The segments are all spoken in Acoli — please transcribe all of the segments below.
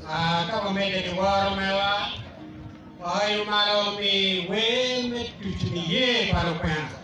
Ka wamedde ki woro mewa, waoyo malo mi wer me tuco niye pa lukwena.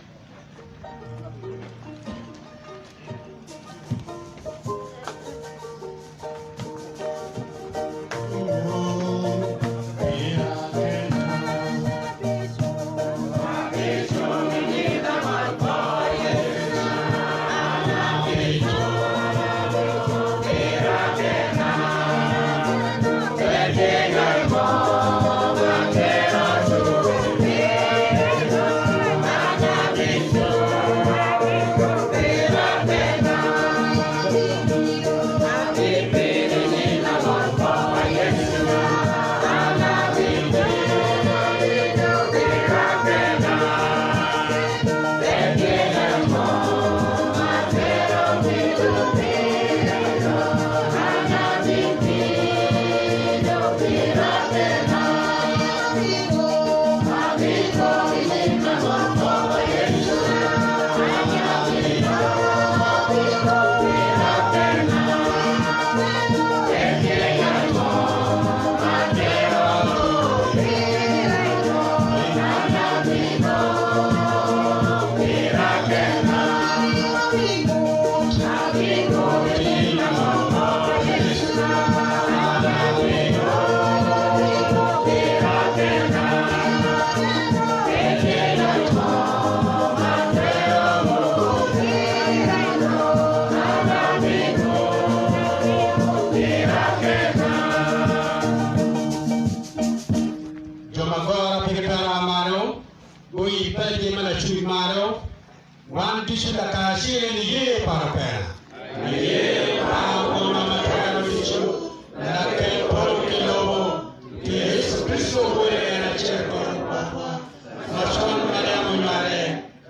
Jo ma goro pe gitwero a malo, guyibbe ki ma lacuc malo, wan ducu lakacel i niye pa lupena. Niye pa Wonwa ma twero ducu, Lakel polo ki lobo, ki Yecu Kricito Wode en acel kono botwa, ma con Maliam onywale,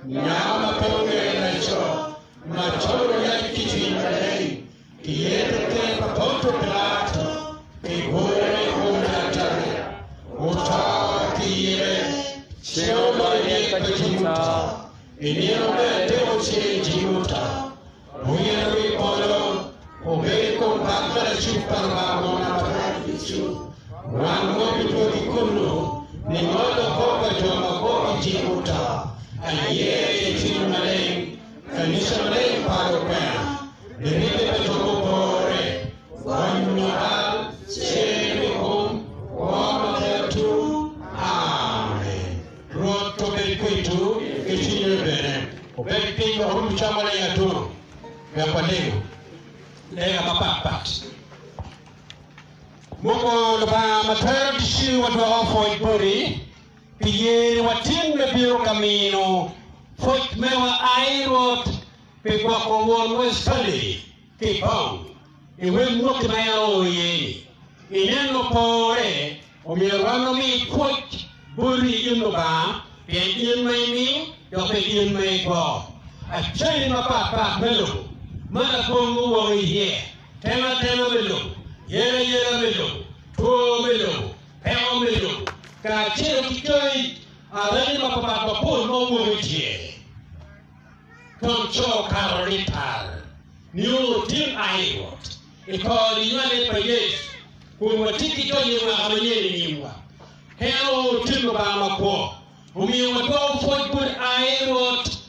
nyako ma pe ongeye laco, ma coro yac ki Cwiny Maleng, Kiyeto ker pa Ponto Pilato, kigure i kom yatariya, oto ki yite, ci oloyo lyel pa ji muto. I nino me adek ocer ji muto, oyito i polo, obedo i kom bat ma lacuc pa Lubanga Won ma Twero Ducu. Wan wabidwogi kunnu ningolo kop pa jo ma kwo ki ji muto. Aye i Cwiny Maleng, Kanisa Maleng pa Lukwena, Liribbe pa jo mupore, gonyo bal, cer me kom, kwo ma pe otum. Amen. Rwot obed kwedwu ki cwinywu bene. Wubed piny wek wurum camwa leng atunu, wek walengu lega mapatpat. Mukwongo, Lubanga ma twero ducu wadwoko pwoc boti pi yeni watin me bino ka mino pwoc mewa ai Rwot pi gwoko wonwa Stanley ki i bong i wel mwaki ma en oo iye-ni. I neno pore, omyero wan wami pwoc boti in Lubanga, pien in ma imiyo dok bene in ma igwoko. Acani mapatpat me lobo ma labongo woko iye, tematema me lobo, yelayela me lobo, two me lobo, peko me lobo, kacel ki coyi aranyi mapatpat mapol ma owok i tyene. Twon co okato lital nio otin a i Rwot i kor ninywale pa Yecu, kun watye ki donyo i mwaka manyen i nyimwa. En oo otin Lubanga makwo, omiyo wadwoko pwoc bot a i Rwot.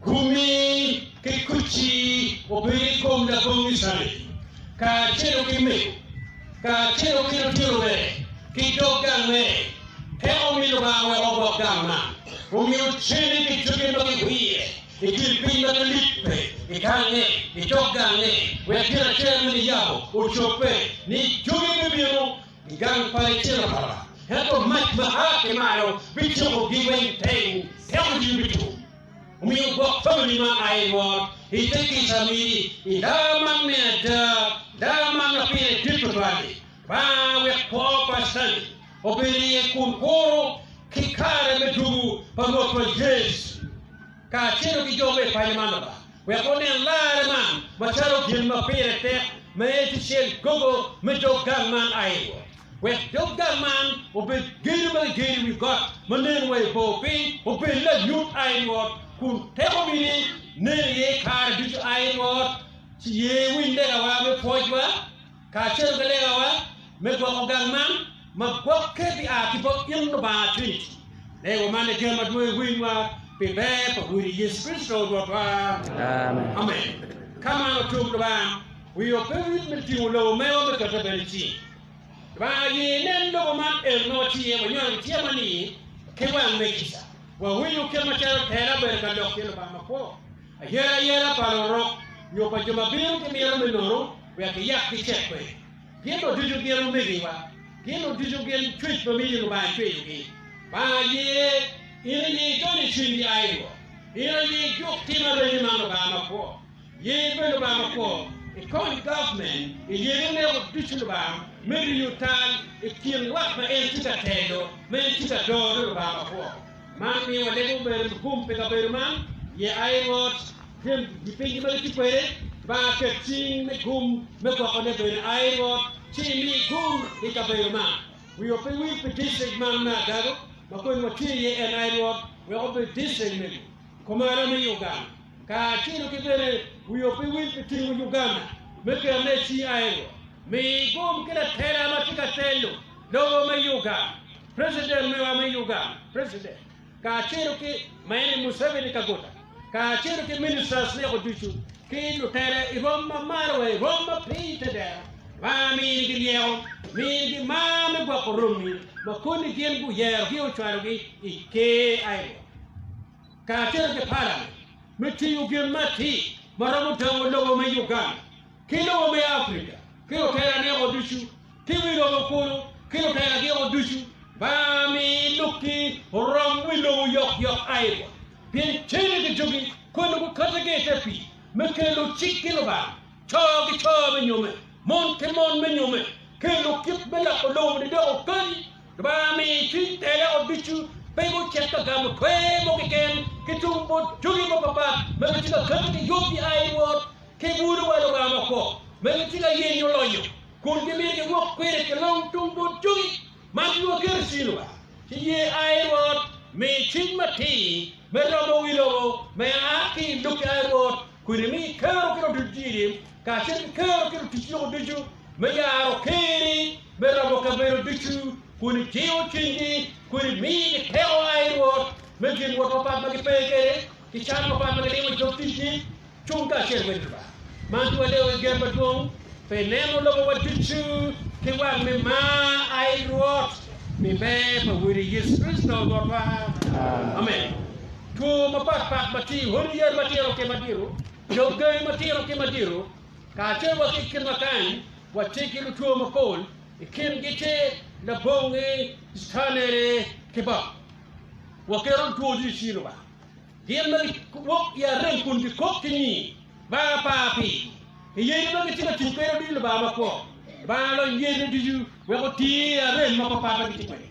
Gumi ki kucci obed i kom labongo Icrael, kacelo ki mego, kacelo ki lutino mere, ki dog gang mere. Teko mi Lubanga wek ogwok gang man, omiyo cene ki coge ma gigwire i kin piny ma gilibbe i gange, i dog gange, wek gin acel me niyabo ocobbe, ni jogi bibino i gang pa litino pa Lubanga, ento mac ma a ki malo bityekogi weng teng, teko ducu bitum. Omiyo gwok famili man aye Rwot i te kica miri, i daa man me ada, daa man ma pire dit tutwal-li. Lubanga wek kwo pa Stanley obed iye kun kuro ki kare me dwogo pa Rwotwa Yecu kacel ki jo me paco man Lubanga wek onen larre man macalo gin ma pire tek ma en tye cel gogo me dog gang man aye Rwot. Wek dog gang man obed gedo ma kigedo i wi got ma nen wa i bor piny, obed lanyut aye Rwot kun teko mini nen iye kare ducu aye Rwot. Ci ye iwiny legawa me pwocwa. Kacel ki legawa. me gwoko gang man ma gwokke bia ki bot in Lubanga Triniti. Lego man i gen madwong i winywa pi ber pa Wodi Yecu Kricito Rwotwa. Amen. Amen. Ka man otum Lubanga, wiwa pe wil me tingo lobo mewa me kete bene i cingi. Lubanga ye inen lobo man en ma watye iye wanyono gityer ma ni ki wang me kica. Wawinyo kit macalo tela obedo ka lok ki Lubanga makwo. Ayela ayela pa lurok nyo pa jo ma bino ki mito me nono wek giyak gicek kwede. Gin ducu gin omegiwa. Gin ducu gin cwec ma miyo Lubanga cweyogi. Lubanga ye in aye idony i cwinygi ai Rwot. In aye ijuk tim arenyi man Lubanga makwo. Ye ibed Lubanga makwo, ikony government i yene neko ducu Lubanga me riyo tal i kin lwak ma en tye ka telo ma en tye ka doro Lubanga makwo. Man miyo walego bene gum pi kabedo man, ye ai Rwot, pien gipiny ma gitye kwede, Lubanga ket cing me gum me gwokone bene ai Rwot, ci imi gum i kabedo man. Wiwa pe wil pi district man me Agago ma koni watye iye en ai Rwot, wek obed district mego kumalo me Uganda. Kacelo ki bene wiwa pe wil pi tingo Uganda me ketone i cing ai Rwot. Mi gum ki latela ma tye ka telo lobo me Uganda. President mewa me Uganda, President, kacelo ki ma en aye Museveni Kaguta, kacelo ki ministers neko ducu, ki lutela i rwom ma malo wa i rwom ma piny i te dero, Lubanga minigi ryeko, minigi mar me gwoko romi ma koni gin guyero gi ocwalogi i ker ai Rwot. Kacelo ki parliament me tiyo gin ma atir ma romo dongo lobo me Uganda ki lobo me Africa ki lutela neko ducu ki wi lobo kulu ki lutela giko ducu ba mi lukki orom wi lobo yok yok aiwa pien cene ki jogi koni gukati ki i te pii me kelo cik ki Lubanga co ki co me nyome mon ki mon me nyome kelo kit me loko lobo ni doko kadi Lubanga mi cwiny tela o ducu pe gucit ka gamo twer mo keken ki tung bot jogi mapapat ma gitye ka kati ki yub i ai Rwot ki bulu wa Lubanga makwo ma gitye ka yenyo lonyo kun gimito giwok kwede ki long tung bot jogi ma giwa keto i cwiny Lubanga. Ci ye ai Rwot, mi cwiny matir me romo wi lobo me a ki i lukki ai Rwot, kun imi kero ki lutic jiri kacel ki kero ki lutic loko ducu me yaro kerri me romo kabedo ducu, kun ijiwo cwinygi kun imigi teko ai Rwot me gin wot mapat ma gipe kwede ki can mapat ma gilimo i dog ticgi. Cung kacel kwede Lubanga. Man tye walego ki gen madwong pi neno lobowa ducu ki wang me mar, ai Rwot, pi ber pa Wodi Yecu Kricito Rwotwa. Amen. Two mapat pat ma tye i odi yadi matino ki madito, dog gangi matino ki madito, kacel wa ki i kinwa kany, watye ki lutwo mapol, i kingi tye labongi, Stanley ki Bob. Waketo lutwo ducu i cing Lubanga. Gin ma giwok i arem kun gikok ki nyingi, Lubanga par pigi. I yadi ma gitye ka tic kwede ducu Lubanga makwo, Lubanga lony yadine ducu wek oti i arem mapapat ma gitye kwede.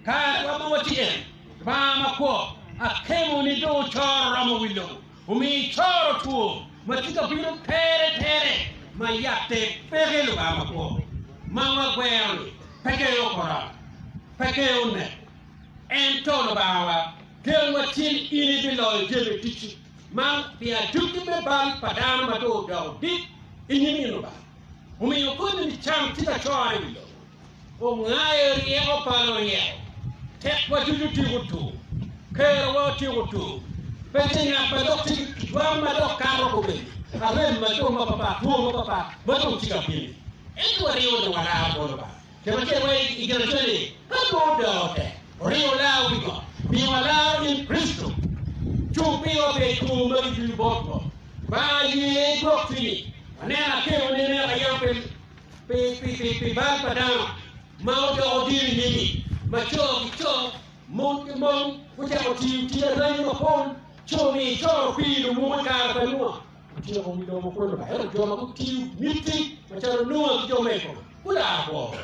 Karewa ma watye eni, Lubanga makwo, akemo-ni dong ocoro romo wi lobo, omiyo icoro two ma tye ka bino tere tere ma yatte peke. Lubanga makwo ma wagwero-ni pe gengo korona, pe gengo nek, ento Lubangawa Genwa tin in ibiloyo jami ducu man pi adwogi me bal pa dano ma dong odoko dit i nyim in Lubanga. Omiyo koni ni can tye ka core i wi lobo, ongayo ryeko pa luryeko, tekwa ducu otyeko tur, kerowa otyeko tur, pe tye ngat ma dok tye ki dwan ma dok kato kobedi, arem ma dong mapapat, two mapapat ma dong tye ka bino. Ento wariwo dong walaro bot Lubanga. Kema acel wa i gin acel ni, ka dong odoko tek, oringo olaro wi got, pingo alaro in Kricito? Cung piwa pi two magi ducu bot Rwot. Lubanga ye idwok cwinyi. Waneno akemo ni neka yam pi, pi, pi, pi, pi bal pa dano ma odoko dit i nyimi, ma co ki co, mon ki mon gucako tiyo tic aranyi mapol, co mi icoro pii lumuku i kare pa Nua. Otyeko wi lobo kwo Lubanga, ento jo ma gutiyo miti macalo Nua ki jo me i kome gularo kwo.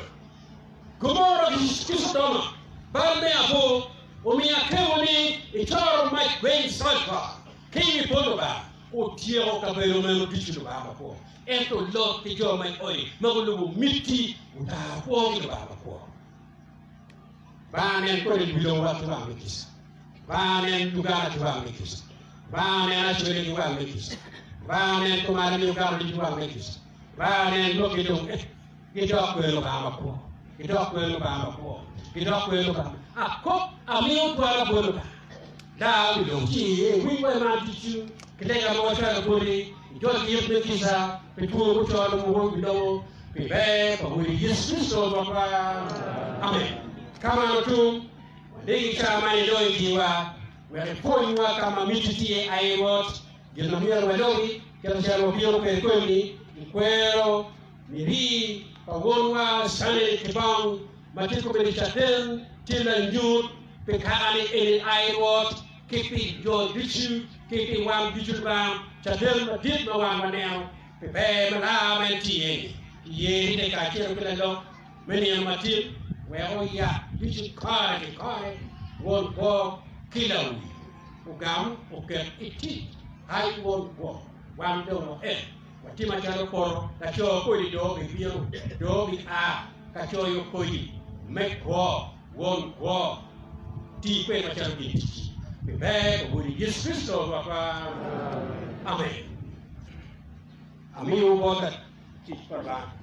Gomora ki Codoma, bal me abor omiyo akemo ni icoro mac gweng calfa ki i wi pol Lubanga otyeko kabedo meno ducu Lubanga makwo. Ento Lot ki jo ma i ode ma gulubo miti gularo kwogi Lubanga makwo. Lubanga nen kwede wi lobowa ki wang me kica. Lubanga nen Uganda ki wang me kica. Lubanga nen Acholi ki wang me kica. Lubanga nen Kumalo me Uganda ki wang me kica. Lubanga nen Lokki dong eh. Gidok kwede Lubanga makwo. Gidok kwede Lubanga makwo. Gidok kwede Lubanga. Akok amiyo twara bot Lubanga. Daa wi dong ci iye winy wa i man ducu ki lega ma wacwalo boti, ijol ki yet me kica pi two mucoro muko i wi lobo, pi ber pa Wodi Yecu Kricito Rwotwa. Amen. Ka man otum, walegi i cawa man idong i kinwa wek ipwonywa ka ma miti tye aye Rwot, gin ma myero walubi, kit macalo wabino kwede koni i kwero Miri pa wonwa Stanley Kibong ma tye kobedo caden tye lanyut pi kare-ni eni ai Rwot ki pi jo ducu ki pi wan ducu Lubanga caden madit ma wan waneno pi ber malar ma en tye iye-ni. Yeri te kacel ki lalok me nino matin wek oyak ducu kore ki kore won kwo ki lawi ogam oket i tic ai won kwo wan dong waek Watye macalo poto laco kodi doo gibino, doo gia ka coyo kodi me kwo, won kwo. Ti kwede macalo gin ticci pi ber pa Wodi Yecu Kricito Rwotwa. Amen. Amiyowu bot latic pa Lubanga.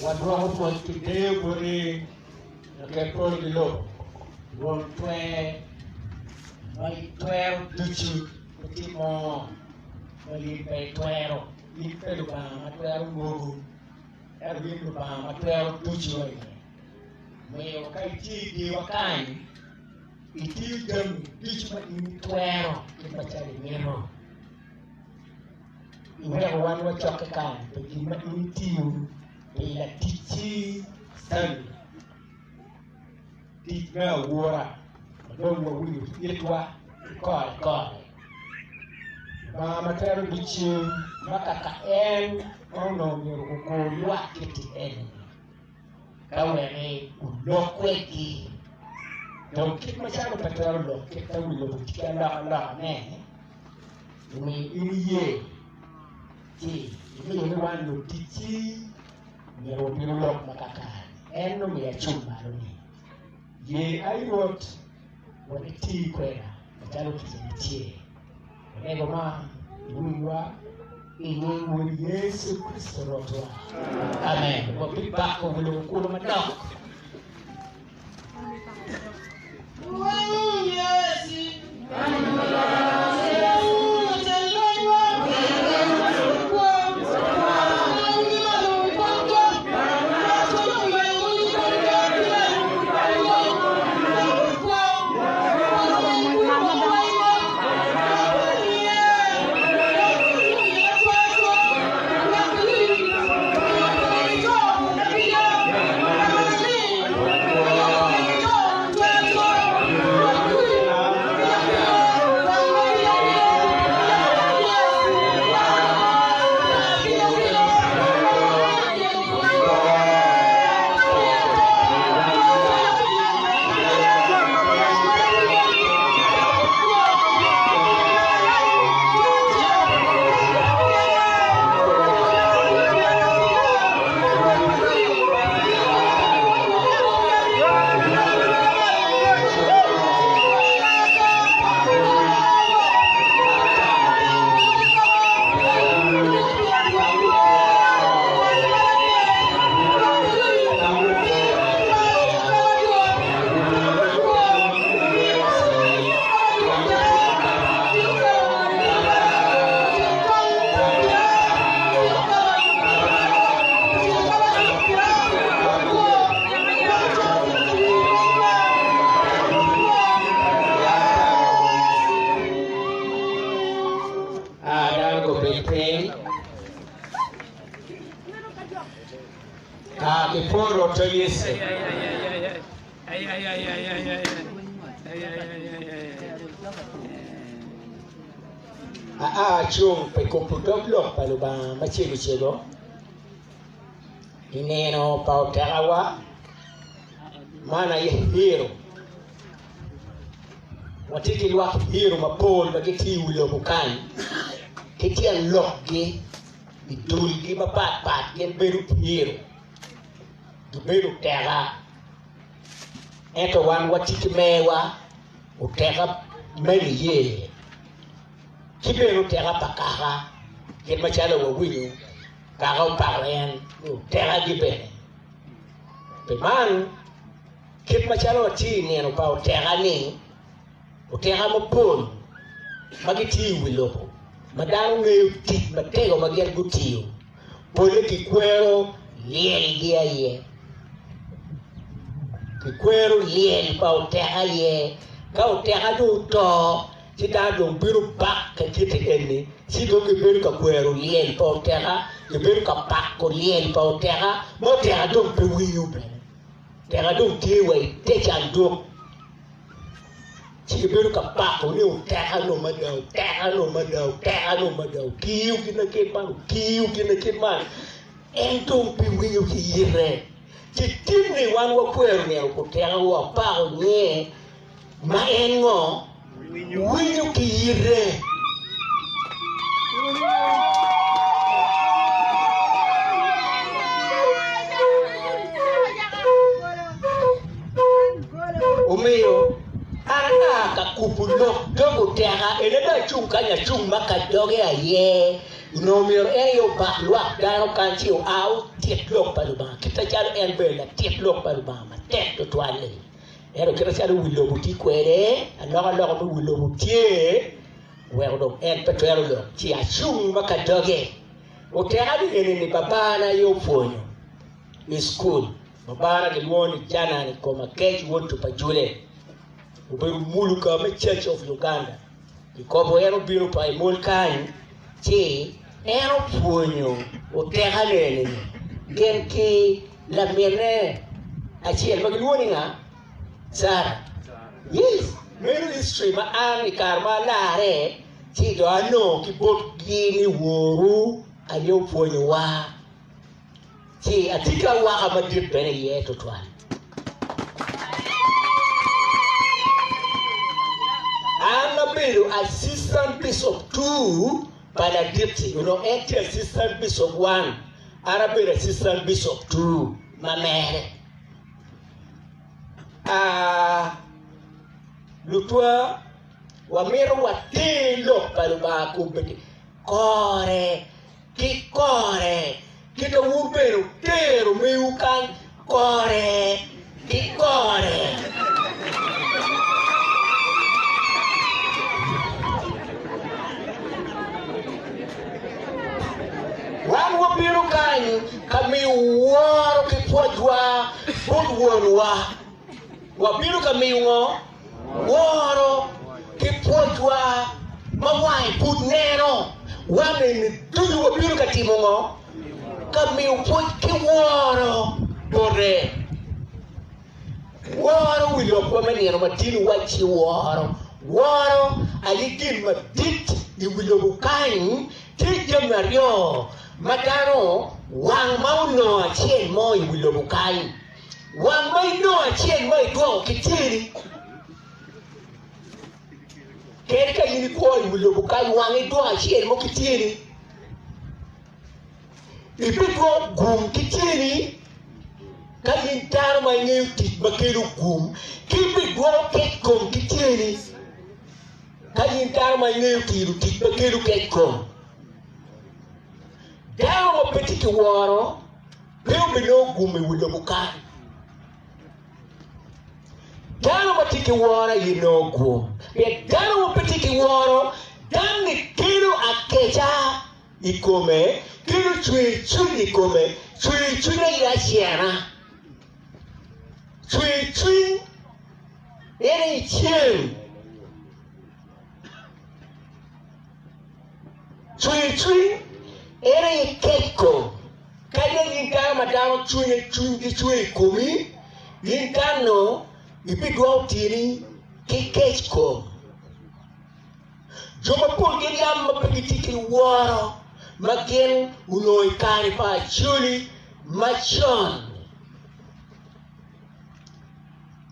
Wadwoko pwoc ki deyo boti laket polo ki lobo, Won Twer ma itwero ducu. Pe tye mo ma in pe itwero. In pe Lubanga ma twero mogo, ento in Lubanga ma twero ducu aye. Omiyo ka itye i dyerwa kany, itiyo jami ducu ma in itwero kit macalo imito. Iweko wan wacokke kany pi gin ma in itiyo pi laticci Stanley. Tic me awura ma dong wawinyo ki itwa kore kore. Lubanga ma twero dyeceng ma kaka en ma onongo myero okur lwak kiti eni-ni, ka wek olok kwedgi. Dong kit macalo pe twero lok kit ma wi lobo tye ki alokaloka-ne, omiyo in iye ci imiyo ni wan luticci myero wabin olok ma kakare. En omiyo acung malo ni, Ye ai Rwot, wek iti kweda macalo kicani tye. Walego ma iwinywa i nying Wodi Yecu Kricito Rwotwa. Amen. Wabibako wi lobo kulu manok. Ka gipworo to Yecu. Aa cung pi kubo dog lok pa Lubanga macego cego i nino pa otekawa, man aye hero. Watye ki lwak hero mapol ma gitye i wi lobo kany ki tyen lokgi i dulgi mapat pat gin bedo hero, gibedo oteka. Ento wan watye ki mewa oteka me niye ki bene oteka pa kaka kit macalo wawinyo kaka opako en ni otekagi bene. Pi man, kit macalo watye i nino pa oteka-ni, oteka mapol ma gitye i wi lobo ma dano ngeyo tic matego ma gin gutiyo, polle kikwero lyelgi aye. Kikwero lyel pa oteka aye. Ka oteka dong oto, ci dano dong bino bakke kite eni, ci dong gibedo ka kwero lyel pa oteka, gibedo ka pako lyel pa oteka, ma oteka dong pe winyo bene. Oteka dong tye wa i te canduk. Ci gibedo ka pako ni oteka nongo mada, oteka nongo mada, oteka nongo mada, otiyo gin ma kit man, otiyo gin ma kit man. En dong pe winyo ki ite. Ci tin ni wan wakwero nino kuteka wapako nyinge ma en ngo? Winyo ki ite. Omiyo an aa ka kubo lok dog oteka ene dong acung kany acung ma ka doge aye onongo myero en aye obak lwak dano kany ci oa otit lok pa Lubanga kit macalo en bene latit lok pa Lubanga matek tutwal-li. Ento kit macalo wi lobo tye kwede, alokaloka me wi lobo tye, oweko dong en pe twero lok ci acung ma ka doge. Oteka ni eni-ni babana aye opwonyo i cukul. Babana gilwongo ni Janan i kom Akec wod to pa Jule. Obedo muluka me Church of Uganda. Kikopo en obino pa i mol kany ci en opwonyo oteka ni eni-ni gin ki laminne acel ma gilwongo ni nga? Sara. Yes, meno history ma an i kare ma alarre ci dong anongo ki botgi ni woru aye opwonyowa. Ci atye ki awaka madit bene iye twatwal. An abedo assistant bishop two pa ladit-ti, onongo en tye assistant bishop one, an abedo assistant bishop two ma mere. Aa, lutwa, wamito water lok pa Lubanga kombeddi kore ki kore, kit ma wun bene wutero mewu kany kore ki kore. Wan wabino kany ka miyo woro ki pwocwa bot Wonwa. Wabino ka miyo ngo? Woro ki pwocwa ma wange pud neno. Wan eni ducu wabino ka timo ngo? Ka miyo pwoc ki woro bote. Woro wi lokwa me nino matino wacci woro. Woro aye gin madit i wi lobo kany. Tye jami aryo ma dano wang ma onongo acel mo i wi lobo kany. Wang ma inongo acel ma idwoko ki tyeni. Kadi ka in ikwo i wi lobo kany, wang idwoko acel mo ki tyeni. Ibidwoko gum ki tyeni ka in dano ma ingeyo tic ma kelo gum, ki ibidwoko kec kom ki tyeni ka in dano ma ingeyo tiro tic ma kelo kec kom. Dano ma pe tye ki woro pe obinongo gum i wi lobo kany. Dano ma tye ki woro aye nongo gum, pien dano ma pe tye ki woro, danni kelo akeca i kome, kelo cwercwiny i kome, cwercwiny aye acena. Cwercwiny en aye ceng. Cwercwiny en aye kec kom. Kadi in dano ma dano. dano cwinye cwinygi cwer i komi, in dano ibidwoko tyeni ki kec kom. Jo mapol gin yam ma pe gitye ki woro ma gin onongo i kare pa Acholi macon.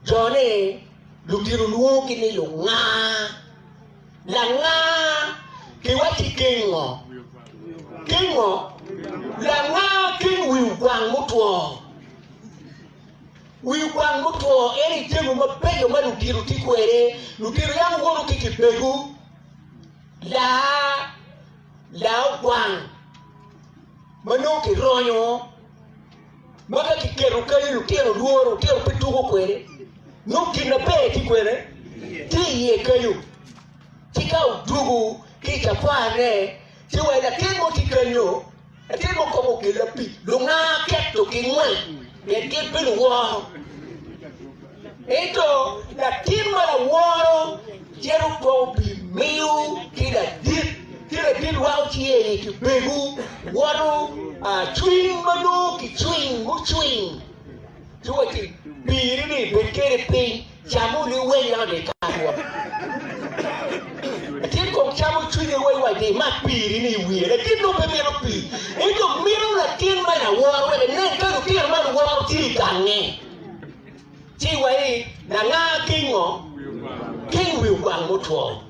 Jo-ni ludito lwongogi ni lunga. Langa kiwacci keng ngo? Keng ngo? Langa keng wi ogwang mutwo. Wi ogwang mutwo en aye jami mabeco ma ludito tye kwede. Ludito yam woto ki kibego laa laa ogwang ma nongo kironyo ma ka kiketo kenyo lutino lworo lutino pe tuko kwede nongo gin maber tye kwene tye iye kenyo ci ka odwogo ki i cakwarne ci wa latin mo tye kenyo latin mo kong okella pii lunga keto ki ngwec pien gin pe luworo ento latin ma laworo cito twongo pii miyo ki ladit ci ladit rwako cinge i kibego woto cwiny ma nongo kicwiny mucwiny ci wacci piri-ni bed kwede piny cam wunu iweny yako dong ikat woko. Latin kong camo cwinye wa iwaco ni imak piri-ni i wiye latin dong pe mito pii ento mito latin ma laworo wek inen ka lutino ma luworo tye i gange. Ci iwaci langa king ngo? King wi ogwang mutwo.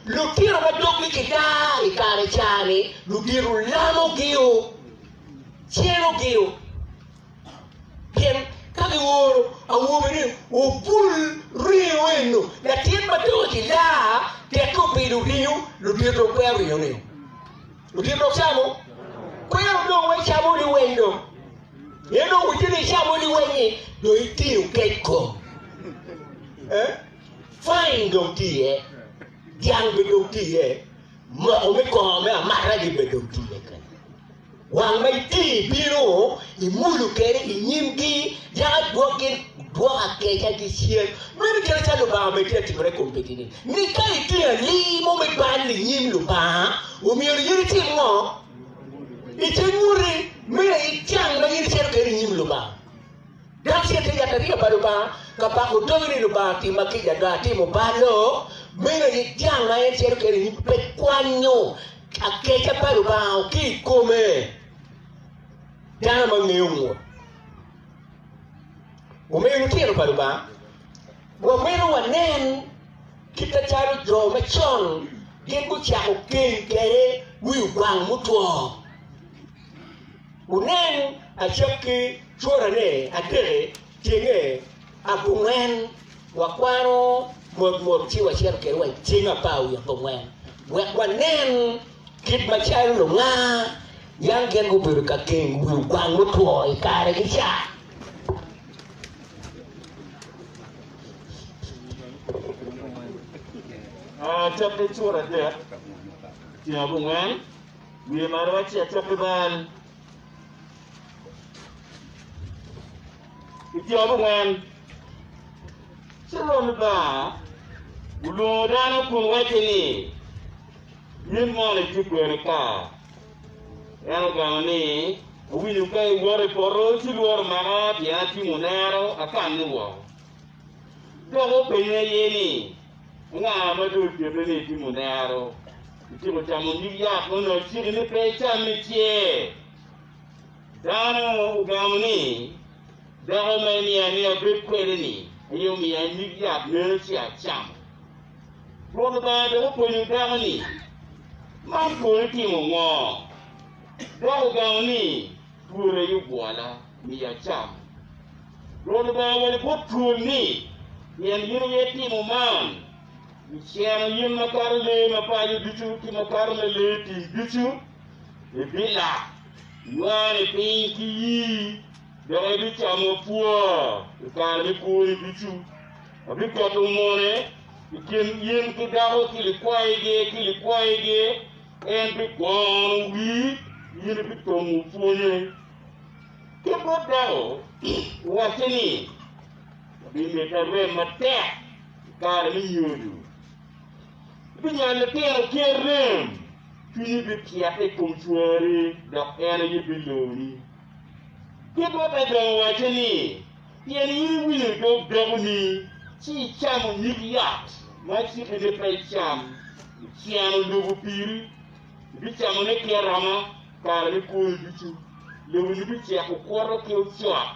Lutino ma doggi ki daa i kare ca-ni ludito lamogi-o, cenogi-o. Pien ka gioro awobe ni wubul ringo eno, latin ma doge ki daa tekke opido ringo, ludito dong kwero ringo-ni. Ludito dong camo? Kwero dong wek camo liweny dong. En dong witi ni icamo liweny-nyi dong itiyo kec kom. Eh? Fine dong tye iye, dyang bene dong tye iye, moko me kongo me amata-gi bene dong tye iye kenyo. Wang ma itye ibino imulu kwede i nyimgi, yaka dwokgi dwok akeca ki cen. Meno kit macalo Lubanga bene tye ka timone kombeddi-ni, ni ka itye alii mo me bal i nyim Lubanga, omyero in itim ngo? Iceng nguti, meno aye cang ma in icito kwede i nyim Lubanga. Dok cit i yatariya pa Lubanga ka bako dogi ni, Lubanga tima kica, dong atimo bal-lo. Meno aye jang ma en cito kwede i nyim, pe kwanyo akeca pa Lubanga ki i kome. Dano ma ngeyo ngut. Omiyo lutino pa Lubanga, wamito wanen kit macalo jo macon gin gucako keny kwede wi ogwang mutwo. Wunen acakki curane adeki cenge abongwen, wakwano motmot ci wacito kwede wa i ceng apar wiye abongwen, wek wanen kit macalo lunga yam gin gubedo ka keng wi ogwang mutwo i karegi ca. Acakki cura adek ceng abongwen. Wiye malo wacci acakki bal. I tyen abongwen, ci Rwot Lubanga olwongo dano kun wacce ni, In mono itye kwene ka? En ogamo ni, Awinyo ka iwoto i poto, ci lworo omaka, pien atimo nero, akanne woko. Dok openye aye ni, Anga ma dong okete ni itimo nero? Ityeko camo nyig yat ma onongo aciki ni pe icam-mi ce? Dano ogamo ni, Dako ma imiya ni abed kwede-ni aye omiya nyig yat meno ci acamo. Rwot Lubanga dok openyo dako ni, Man kono itimo ngo? Dako ogamo ni, Twol aye obwola, miyo acamo. Rwot Lubanga owaco bot twol ni, Pien in aye itimo man, iceno in makato lee ma paco ducu ki makato me lee tim ducu, ibilak, iwane piny ki yii, dok ibicamo apwa i kare me kwoni ducu. Abiketo mone i kin in ki dako ki likwayigi ki likwayigi, en bigwono wii, in ibitongo pwonye. Ki bot dako owacce ni, Abimedde arem matek i kare me nyodo. Ibinywalo litino ki arem, cwinyi bipyette i kom cwari, dok en aye biloni. Kit ma Adam owacce ni, Pien in iwinyo dog dakoni, ci icamo nyig yat ma aciki ni pe icam, iceno lobo piri, ibicamone ki aroma kare me kwoni ducu, loboni biceko okuto ki ocot,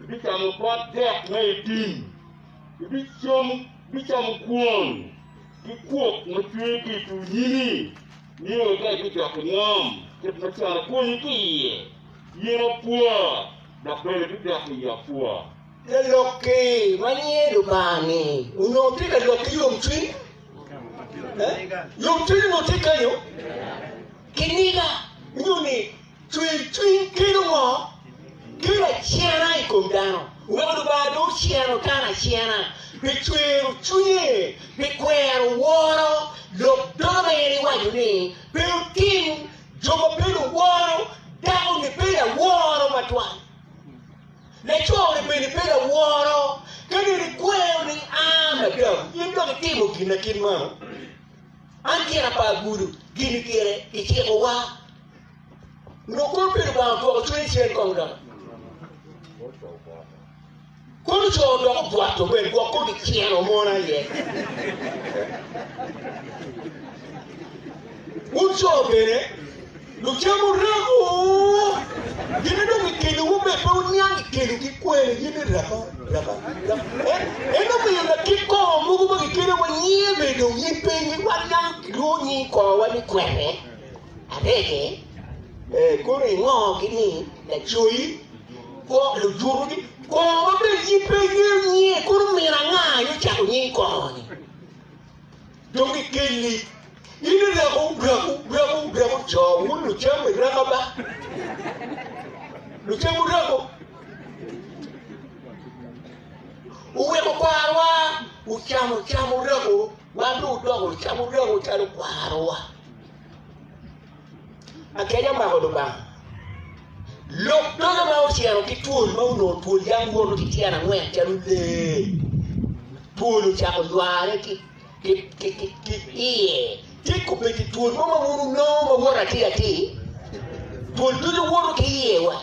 ibicamo pot dek ma i tim, ibicamo kwon ki kwok ma cwer ki i tur nyimi, nio ka ibidok i ngom kit ma con akwonyi ki iye. In apwa, dok bene ibidok i apwa. Lalok-ki ma nyinge Lubanga-ni onongo tye ka lok ki yomcwiny? Yomcwiny onongo tye kenyo? Kiniga nyo ni cwercwiny kelo ngo? Kelo acena i kom dano. Weko Lubanga dong oceno dano acena pi cwero cwinye, pi kwero woro lok doge ma en iwaco ni pe wutim Jo ma pe luworo dako-ni pe laworo matwal. Laco-ni bene pe laworo. Ka nene ikwero ni a madam, in dok itimo gin ma kit meno. An gira pa agudo, gini gire kicikowa. Onongo kono pe Lubanga odwoko cwinye cen kong dok. Kono co dok obwoto bene gwok kono kiceno mon aye. Wun co bene lucam wureko gin dong gikelowu bene pe wuniang gikelo ki kwene gin ni reka reka reka en omiyo lakit kongo mogo ma gikelo wa nyinge bene dong in pe wan niang kilwongo nying kongowa ni kwene arege kono ingo ki ni lacoyi Kwo lujuto-gi kongo ma bene in pe ingeyo nyinge kono min anga aye ocako nying kongo-ni dong gikelli in ireko reko reko reko co wun lucam ireka ba lucam wureko oweko kwarwa ocamo cam wureko wan dong wudoko lucam wureko calo kwarowa. Akec omako Lubanga. Lok doge ma ocito ki twol ma onongo twol yam woto ki tyen angwen calo lee. Twol ocako yware ki iye. Tye kobedo twol mo ma wun wunongo ma woto atir atir? Twol ducu woto ki iye wa.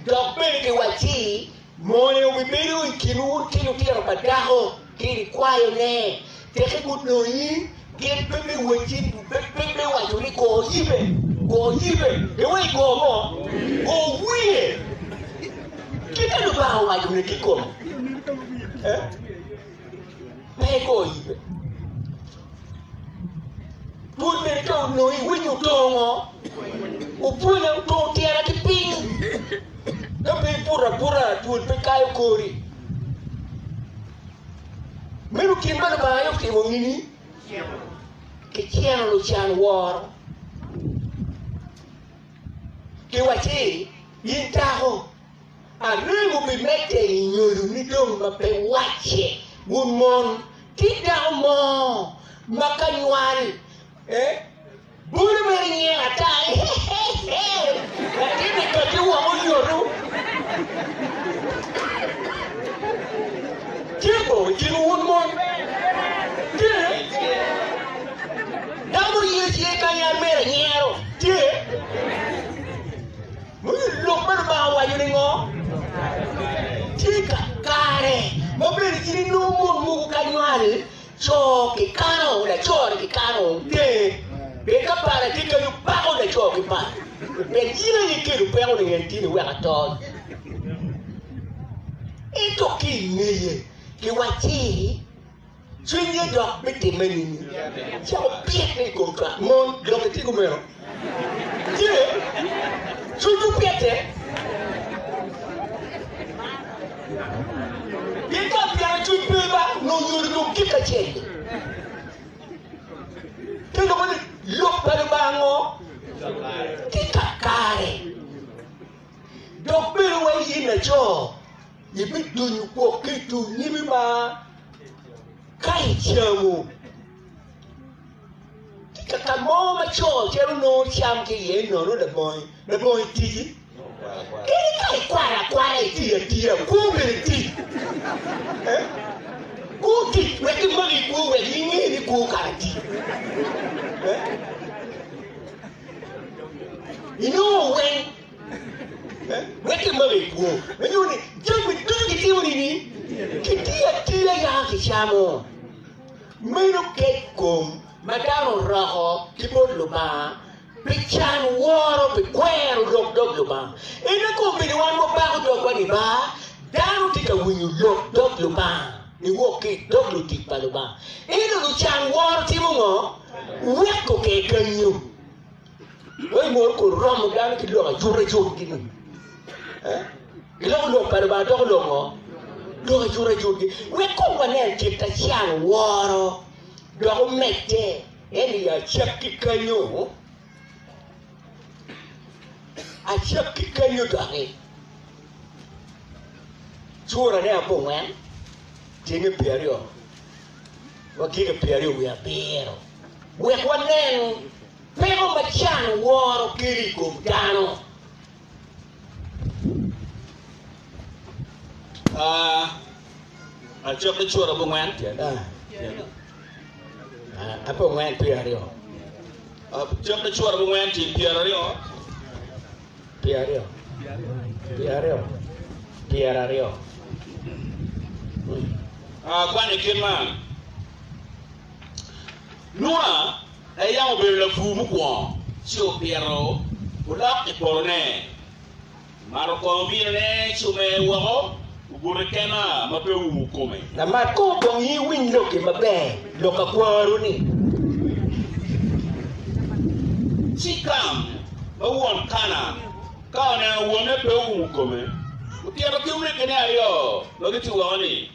Dok bene kiwacci Mone obibedo i kinwu wun ki lutino pa dako ki likwayone, teke gunonyi, gin pe biwacci, pe biwaco ni, 'Go yibe, go yibe, iwe igo mo, go wiye. Kit ma Lubanga owaco-ni kikome, pe igo yibe. Twol bene ka onongo iwinyo otongo, opwonya otongo tyena ki piny. Ka pe ibuto abuta, twol pe kayo kori. Meno gin ma Lubanga aye otimo nini? Kiceno lucan woro. Kiwacci, in dako, Arem obimedde i nyoloni dong ma pe wacce. Wun mon, tye dako mo ma ka nywal, eh, bolo mere nyero ata ni, He-he-he! Latin-ni kati woko oyoto. Tye bo i kinwu wun mon? Tye? Dako mo tye ka nywal mere nyero? Tye? Muyo lok ma Lubanga owaco ni ngo? Tye kakare ma bene in inongo mon mogo ka nywal co kikano laco-ni kikano tenge pien ka pala tye kenyo pako laco ki pala pien in aye ikelo peko ni en tye ni wek ato ento ki ingeye kiwacci Cwinye dok bitimme nini? Cako pyette i kom cwak mon dok itye kumeno? Tye? Cwinywu pyette? Pien ka pyero cwiny pe ba, nongo nyodo dong gik kacel-li. Te loko ni lok pa Lubanga ngo? Tye kakare. Dok bene wa in laco, ibidonyo gwok ki i tur nyimi ma ka icamo. Tye ka ka mo ma co cito nongo cam ki iye nono labongo labongo ticci. Kadi ka ikwalo akwala itiyo atiya, kwo bene tic. Eh? Kwo tic wek gimaki kwo wek ginge ni kwo kara tic. Eh? Inongo weng. Eh? Wek gimaki. itwo. Me nyuto ni jami ducu kitimo nini? Kitiyo atiya yaka kicamo. Meno kec kom ma dano oroko ki bot Lubanga pi can woro, pi kwero lok dog Lubanga. Ento kombeddi wan wabako dogwa ni ba, dano tye ka winyo lok dog Lubanga niwok ki i dog lutic pa Lubanga. Ento lucan woro timo ngo? Weko ke kanyo. Wai moro kun romo dano ki lok acut acutgi-ni. Eh? Giloko lok pa Lubanga doko lok ngo? Lok acut acutgi. Wek kong wanen kit a can woro dok omedde en i acakki kanyo. Acakki kanyo doki. Curane abongwen, tyenge pyeraryo, wagike pyeraryo wiye abiro. Wek wanen peko ma can woro kelo i kom dano. Acakki cura abongwen. Abongwen pyeraryo. Acakki cura abongwen tyen pyeraryo. Pyeraryo. Pyeraryo. Pyeraryo. Kwanyo kit man. Nua aye yam obedo lapur mukwongo, ci opito olok i potone. Omato kongo vinone ci omer woko, obuto i kema ma pe oumo kome. Lamat kor kong in iwiny lokki maber, lok akwaroni. Ci Kam ma won Kanaan, ka oneno wonne pe oumo kome, otito ki omegine aryo ma gitye woko ni,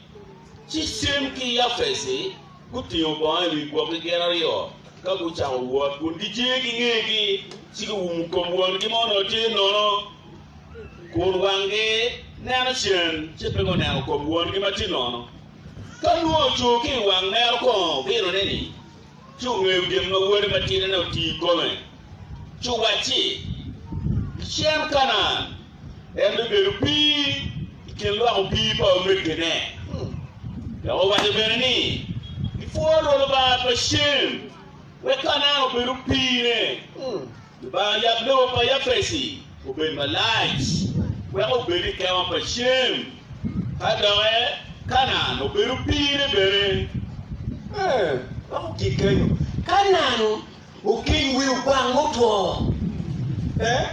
Ci Cem ki Yafeci gutingo bongo i wi gwokgi gin aryo, ka gucako wot kun gijenge ki ngegi, ci guumo kom wongi ma onongo tye nono, kun wanggi neno cen, ci pe guneno kom wongi ma tye nono. Ka Nua oco ki i wang mero kongo vinone-ni, ci ongeyo gin ma wode matidine otiyo i kome, ci owacci, Gicen Kanaan, en bibedo opii i kin lwak opii pa omegine. Dok owaco bene ni, Gipwo Rwot Lubanga pa Cem, wek Kanaan obed opiine. Lubanga oyab lobo pa Yafeci obed malac, wek obed i kema pa Cem, ka doki Kanaan obed opiine bene. Ee, wek ogik kenyo. Kanaan okeng wi ogwang mutwo. Ee,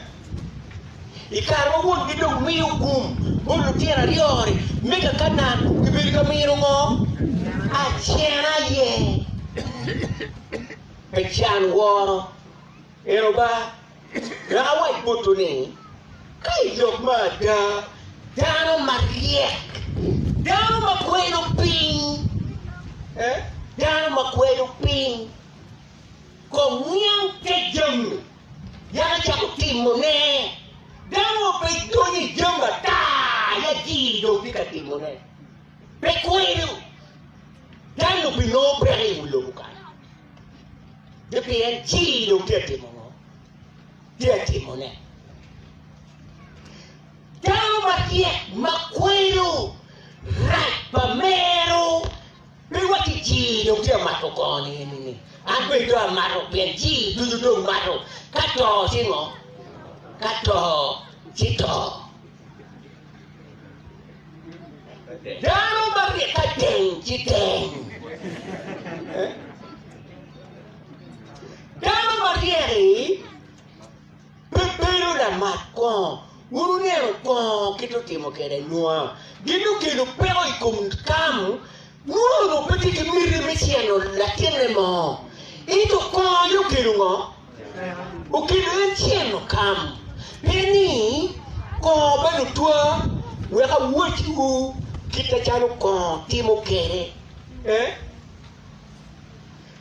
i kare ma wongi dong miyo gum bot lutino aryo-ri me ka Kanaan, kibedo ka mino ngo? Acena aye. Pe can woro. Ento ba, wek awac botwu ni, ka i lok me ada, dano maryek, dano ma kwedo piny, eh, dano ma kwedo piny, kong niang te jami, yaka cako timone, dano ma pe donyo i jami ata, ya jiri dong tye ka timone, pe kwedo, dano binongo peko i wi lobo kany. Ni pien ci dong tye atimo ngo? Tye atimone. Dano maryek ma kwedo rac pa mero pe wacci ci dong tye amato kongo ni eni ni an bene dong amato pien ci ducu dong mato ka to ci ngo? Ka to ci to. Dano maryek ka teng ci teng. Dano maryek-ki pe bedo lamat kongo. Wun wuneno kongo kit otimo kwede Nua. Gin okelo peko i kom Kam. Nua onongo pe tye ki miti me ceno latinne mo. Ento kongo aye okelo ngo? Okelo en ceno kam, pien ni kongo bene otwa wek awacwu kit acalo kongo timo kwede.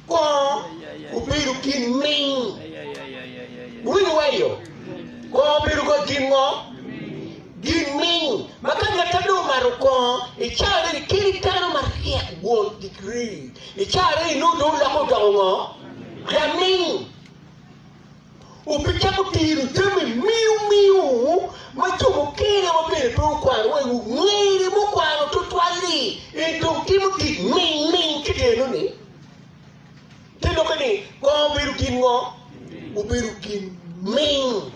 Kongo obedo gin ming. Wuwinyo wa iyo? Kongo obedo ka gin ngo? Gin ming. Ma ka ngat ma dong omato kongo i cawa-ni kadi dano maryek won digiri i cawa-ni nongo dong olokke odoko ngo? Laming obicako tiro jami miu miu ma jo mukene ma bene pe okwano wa iwu ngene mukwano tutwal-li en dong timo tic ming ming kit eno-ni. Te lokke ni kongo obedo gin ngo? Obedo gin ming.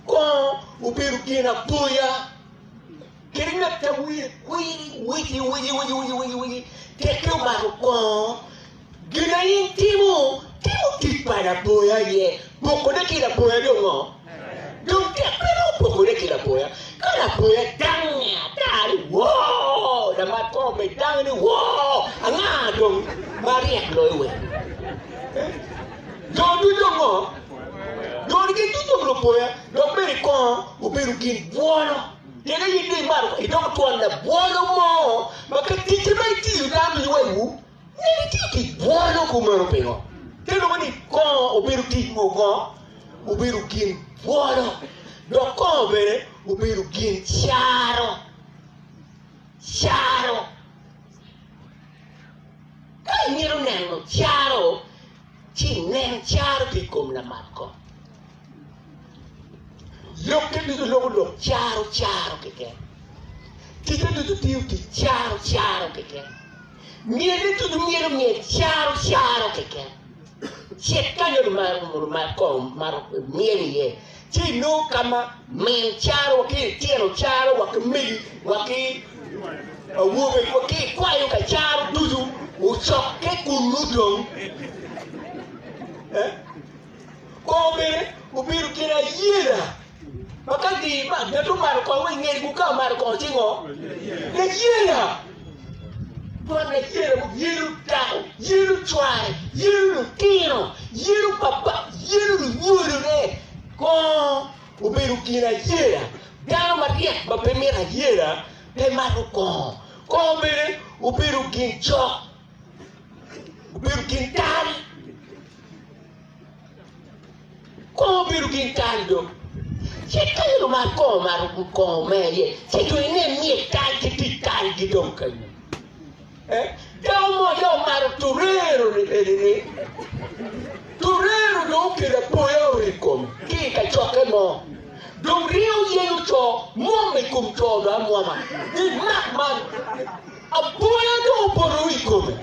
Kongo. obedo gin apoya. Kadi ngat ma wiye kwiri wici wici wici wici wici wici tekke omako kongo, gin ma in timo, timo tic pa lapoya aye. Pokone ki lapoya dong ngo? Dong tek pe romo pokone ki lapoya. Ka lapoya dangnge ata ni woo, lamat kongo bene dangnge ni woo, anga dong ma ryek loyo weng? Jo ducu dong ngo? Jo-ni gin ducu dong lupoya, dok bene kongo obedo gin bwolo. Pien aye dong imato idoko twon labwolo mo ma ka ticce ma itiyo dano ducu wa iwu, nene itiyo tic bwolo kumeno pingo? Te loko ni kongo obedo tic mo kongo obedo gin bwolo, dok kongo bene obedo gin caro, caro. Ka imito neno caro, ci inen caro ki i kom lamat kongo. Lokke ducu loko lok caro caro keken. Ticce ducu tiyo tic caro caro keken. Myelle ducu myelo myel caro caro keken. Cit kanyo lumat kongo mato myel iye, ci inongo ka ma min caro wa ki litino caro wa ki megi wa ki awobe wa ki ikwayo ka caro ducu ocokke kunnu dong. Eh? Kongo bene obedo gin ayela ma ka gin ngat omato kongo wa i ngegi ka omato kongo ci ngo? Layela! Twon layela mo yelo dako, yelo cware, yelo lutino, yelo papa, yelo lunyodone. Kongo obedo gin ayela. Dano maryek ma pe mito ayela pe mato kongo. Kongo bene obedo gin cok, obedo gin tal. Kongo obedo gin tal do. Ci ka in omat kongo omato kongo me aye, ci dong inen ni etal ki tic talgi dong kenyo. Eh, dako mo aye omato torero ni eni ni, torero dong okelo apoya o i kome ki i kacokke mo. Dong ringo yenyo co mwom i kom co dong amwoma ni mak man, apoya dong opoto i kome.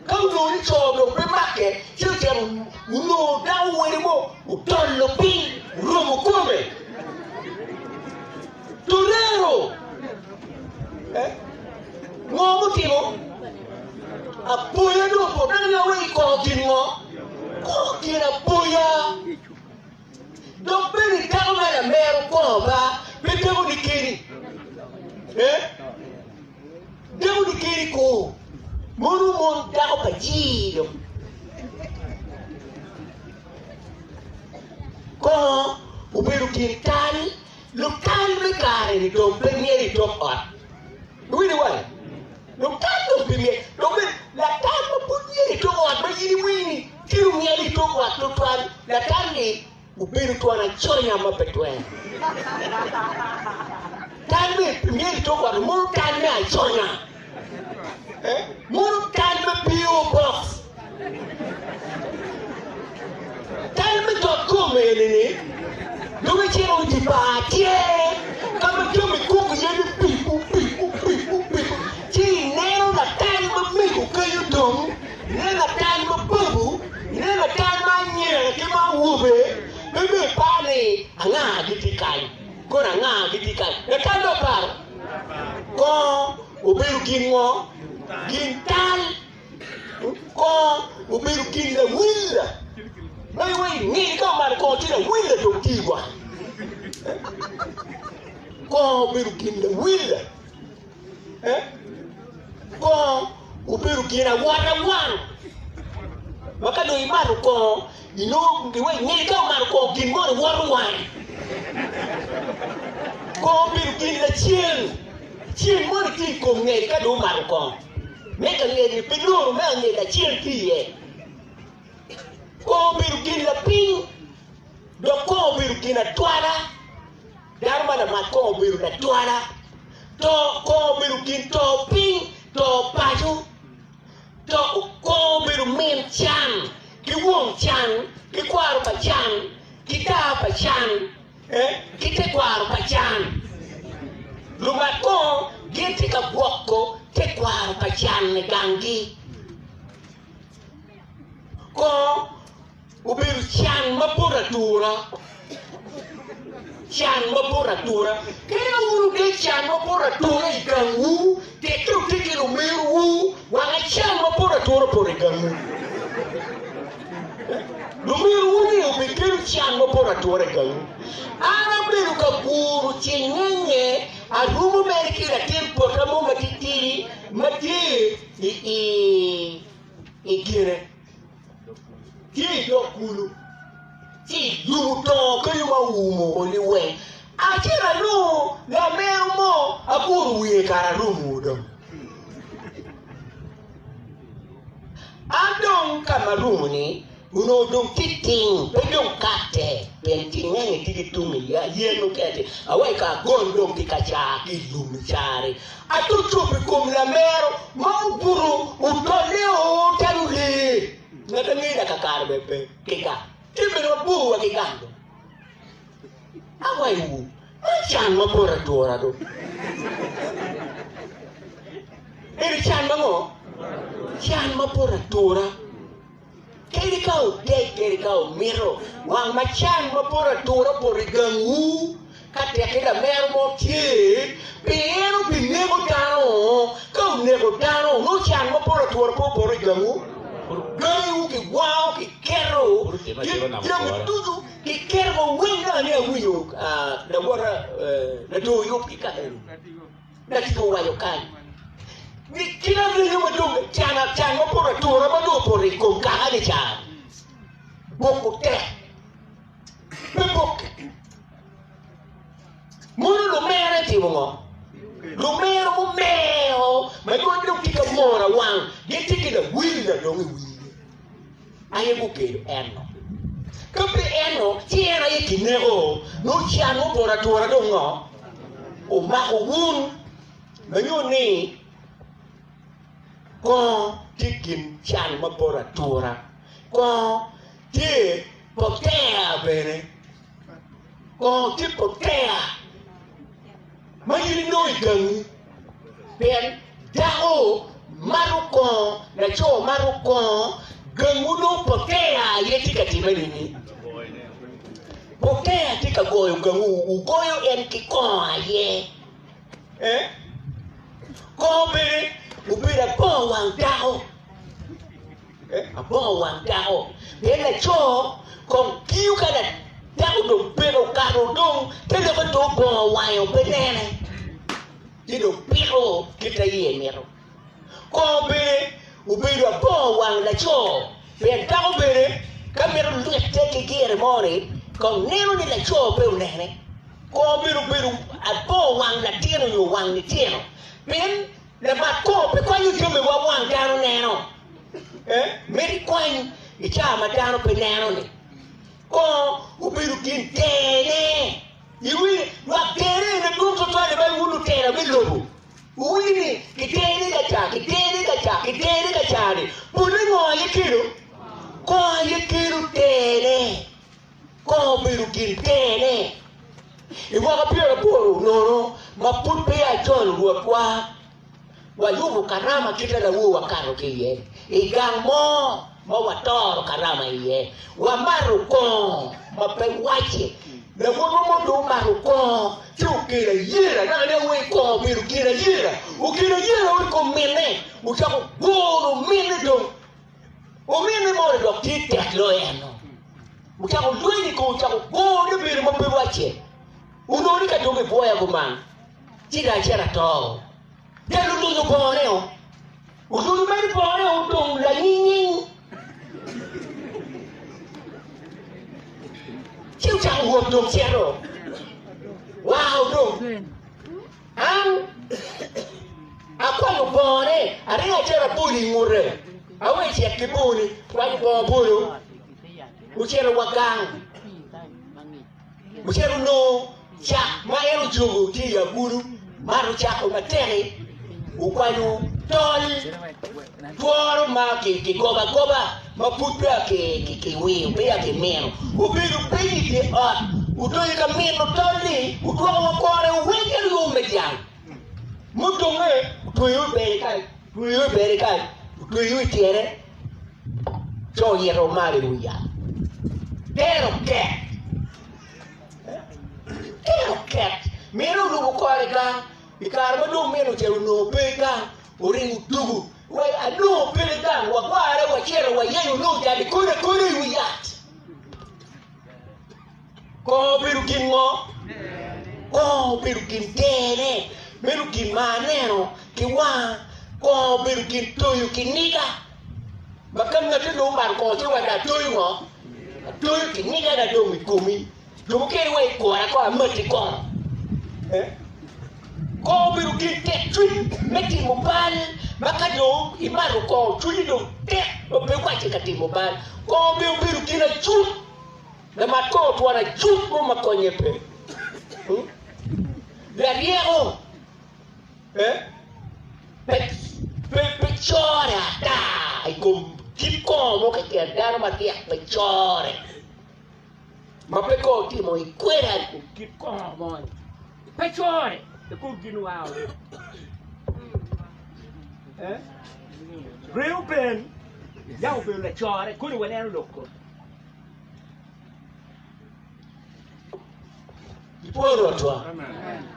Ka onongo ni co dong pe make, ci ocito onongo dako wede mo odolo piny oromo kome. Torero! Eh? Ngo mutimo? Apoya dong opoto. Dano ni awe i kongo gin ngo? Kongo gin apoya. Dok bene dako ma lamero kongo ba pe teko ni keni. Eh? Dako ni keni ko, mono mon dako pa jiro. Kongo obedo gin tal, lutal me kare-ni dong pe myero i tok ot. Iwinyo wai? Lutal dong pe myero, dong bene latal ma pud myero i tok ot ma in iwinyo ni tye omyel i tok ot tutwal, latal-li Obedo twon aconya ma pe twere. Tal me myero itok ot mono tal me aconya. Eh? Mono tal me PO box. Tal me dot com eni ni dong icito i di bar tye ka ma jami kok iye ni pipu pipu pipu pipu ci ineno latal ma mego kenyo dong Ineno latal ma babu, ineno latal ma anyira ki ma awobe, pe myero ipar ni anga gitye kany, kono anga gitye kany. Latal dong paro? Kongo obedo gin ngo? Gin tal. Kongo obedo gin lawila. Ma iweko ingeye ka omato kongo ci lawila dong tye i wange. Kongo obedo gin lawila. Kongo obedo gin awata wang ma ka dong imato kongo inongo inge ka omato kongo gin moni woto wange. Kongo obedo gin lacen, cen moni tye i kom ngec ka dong omato kongo me ka ngec-ni pe loro me angec lacen tye iye. Kongo obedo gin lapiny dok kongo obedo gin atwala. Dano ma lamat kongo obedo latwala. To kongo obedo gin to piny, to paco. To kongo obedo min can, ki won can, ki kwaro pa can, ki daa pa can, eh, ki tekwaro pa can. Lumat kongo gin tye ka gwoko tekwaro pa can i ganggi. Kongo obedo can ma poto atura. Can ma poto atura. Kadi ka wun wutye can ma poto atura i gangwu, tekke wutye ki lumerwu, wang can ma poto atura opoto i gangwu. Lumerwu-ni obikelo can ma poto atura i gangwu. An abedo ka guro cingengnge, arumo mere ki latin pota mo matitidi ma tye i i gine. Tye i dog kulu, ci iyubo tongo kenyo ma oumo woko liweng. Acito anongo lamero mo, aguro wiye kara arumo dong. An dong ka ma arumo-ni onongo dong tye ting, pe dong katte, pien tingenge tye ki tung i yen mukene aweko ka agony dong ki ka caa ki i lum i caa-ri. Atucup i kom lamero ma obuto otolle o calo lee. Ngat angeyo da kakare bene pe ki gang. Tye bene mabor wa ki gang dong. Awayo wu, man can ma poto atura do. Eni can ma ngo? Can ma poto atura. Kadi ka wudeg kadi ka wumito, wang ma can ma poto atura opoto i gangwu, ka tekki lamero mo tye, pi en obineko dano, ka oneko dano, nongo can ma poto atura pe opoto i gangwu. Gangiwu kigwango, kiketo, jami ducu kiketo ma weng dong ani awinyo lawota lador yub ki ka eni. Latic owaco kany ni kit arenyo ma dong can can ma poto atura ma dong opoto i kom kaka-ni ca boko tek me bokke. Mono lumere timo ngo? Lumero mumeo ma dong dong tye ka moro awang gitye ki lawil na dong i wigi aye gukelo eno. Ka pe eno ci en aye kineko nongo can mupoto atura dong ngo? Omako wun ma nyo ni kongo tye gin can ma poto atura kongo tye potea bene kongo tye potea ma in inongo i gangi pien dako mato kongo laco mato kongo gangwu nongo potea aye tye ka timme nini? Potea tye ka goyo gangwu wugoyo en ki kongo aye eh? Kongo bene obedo abongo wang dako eh? Abongo wang dako pien laco kong tiyo ka dako dong peke okato dong te lokke dong obongo wange pe nene ci dong piko kit ma iye mito. Kongo bene obedo abongo wang laco pien dako bene ka mito lwite ki gire mo-ni kong neno ni laco pe onene. Kongo bene obedo abongo wang latin nyo wang litino pien lamat kongo pe kwanyo jami wa wang dano neno. Mito ikwany i cawa ma dano pe neno-ni. Kongo obedo gin tene. Iwinyo lwak tene ene dwong twatwal i ma wun lutela me lobo. Wuwinyo ni kitene ka ca, kitene ka ca, kitene ka ca-ni. Polle ngo aye kelo? Kongo aye kelo tene. Kongo obedo gin tene. I mwaka pyeraboro nono ma pud peya ajolo Rwotwa, Wayubo karama kit ma lawor wakato ki iye i gang mo ma watoro karama iye. Wamato kongo ma pe wacce. Lawotwa mo dong omato kongo ci okelo ayela. Naka ni awer kongo obedo gin ayela. Okelo ayela i kom minne, ocako guro minne dong. Ominne mo-ni dok tye tek loyo en-nu. Ocako lweny i kome, ocako gurone bedo ma pe wacce. Onongo ni ka dong gibwoya kuman, ci dong acito ato. Pien olunyo bongone-o, olunyo mere bongone odong lanyinyiny. Ci ocako wot dong cito. Wow dong! An akwanyo bongone, aringo acito abolo i ngute, awe icit ki bongoni, kwanyo bongo abolo, ocito wa gang. Ocito onongo cak ma en ojogo tye i agulu, mato cak-ku matek-ki, okwanyo tol tworo ma kigobo agoba ma pud peya kiwiyo, peya kimino. Obedo piny i dye ot, odonyo ka mino tol-li, odwoko wa kore weng calo yo me dyang. Mudonge otweyo i bere kany, otweyo i bere kany, otweyo i tyene, ci oyito malo i wi yat. Dero tek. I kare ma dong min ocito onongo pe gang, oringo tugo. Wa anongo pene gang, wagware, wacito, wayenyo, onongo jal ikodo akoda i wi yat. Kongo obedo gin ngo? Kongo obedo gin tene. Meno gin ma aneno ki wanga. Kongo obedo gin toyo kiniga. Ma ka ngati dong omato kongo ci waco atoyo ngo? Atoyo kiniga na dong i komi. Jo mukene wa i kora ko amati kongo. Eh? Kongo obedo gin tek cwiny me timo bal ma ka dong imato kongo cwinyi dong tek ma pe wacce ka timo bal. Kongo bene obedo gin acut. Lamat kongo twon acut mo ma konye pe. Hmm? Laryeko eh? pe, pe, pe core ata i kom kit kongo mo keken. Dano maryek pe core ma pe kongo otimo i kweda i kom kit kongo mo-ni. Pe core i kom gin wa Eh? Reuben yam obedo lacore koni waneno lok kome. Ipwo Rwotwa.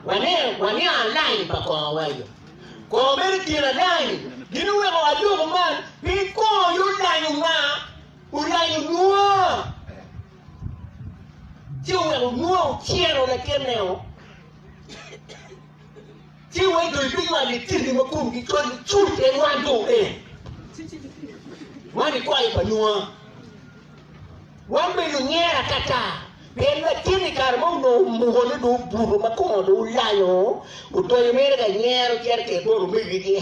Waneno, waniang alany pa kongo wa yo. Kongo bedo i kin alany. Gin oweko aloko man pi kongo yo olanyo nga? Olanyo Nua. Ci oweko Nua ociro latinne-o. Ci wai dong ibinywalo litini ma komgi col licuc en wan dong en. Man ikwayo pa Nua. Wan bene onyera atata pien latin i kare ma onongo omuko ni dong obuto ma kongo dong olanyo odonyo mere ka nyero cito kwede bot omegigi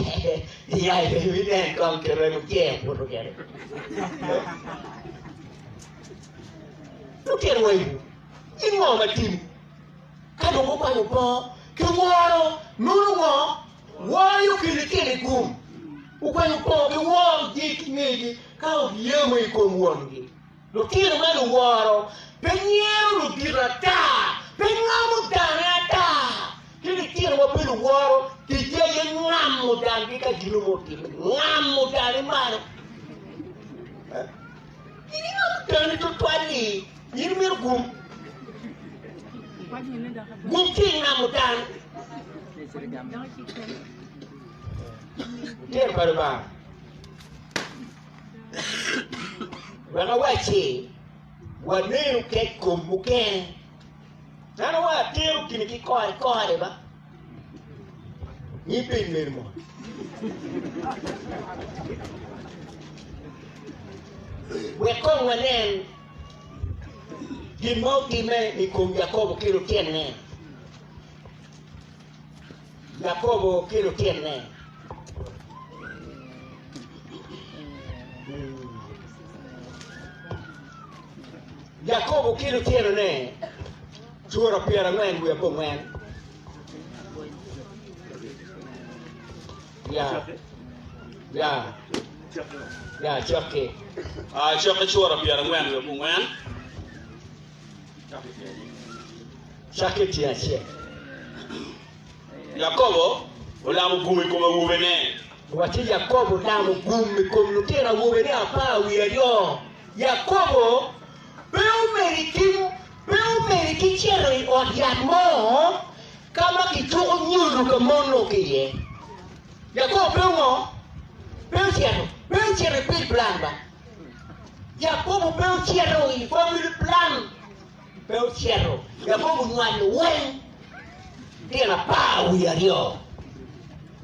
ya inen kong kite ocero obuto kwede. Lutino wa iwu, in ngo ma timi? Ka dong gukwanyo bongo ki woro, nono ngo? Woro kelo kelo i gum. Okwanyo bongo ki woro ji ki ngegi ka oryemo i kom wongi. Lutino ma luworo pe nyero ludito ata, pe ngamo dane ata. Ki litino ma pe luworo, ticgi aye ngamo dangi ka gin mo otimme, ngamo dane malo. In ingamo dani tutwal-li, in imito gum. Gum tye i ngamo dano. Litino pa Lubanga. Wek awacci, wanenu kec kom mukene. Dano wa atero gini ki kore kore ba. Ngi piny meno mot. Wek kong wanen gin ma otimme i kom Yakobo ki lutinne. Yakobo ki lutinne. Yakobo ki lutinone cura pyerangwen wiye abongwen. Ya, ya, ya, cokki. Ah, cokki cura pyerangwen wiye abongwen. Cakke tyen acel. Yakobo olamo gum i kom awobene. Wacci Yakobo olamo gum i kom lutino awobene apar wiye aryo. Yakobo pe omedi ki pe omedi ki cito i ot yat mo ka ma kicuko nyodo ka mon-nu ki iye. Yakobo pe ongo? Pe ocito. Pe ocito i pit plan ba. Yakobo pe ocito i family plan. Pe ocito. Yakobo onywalo weng tyen 12.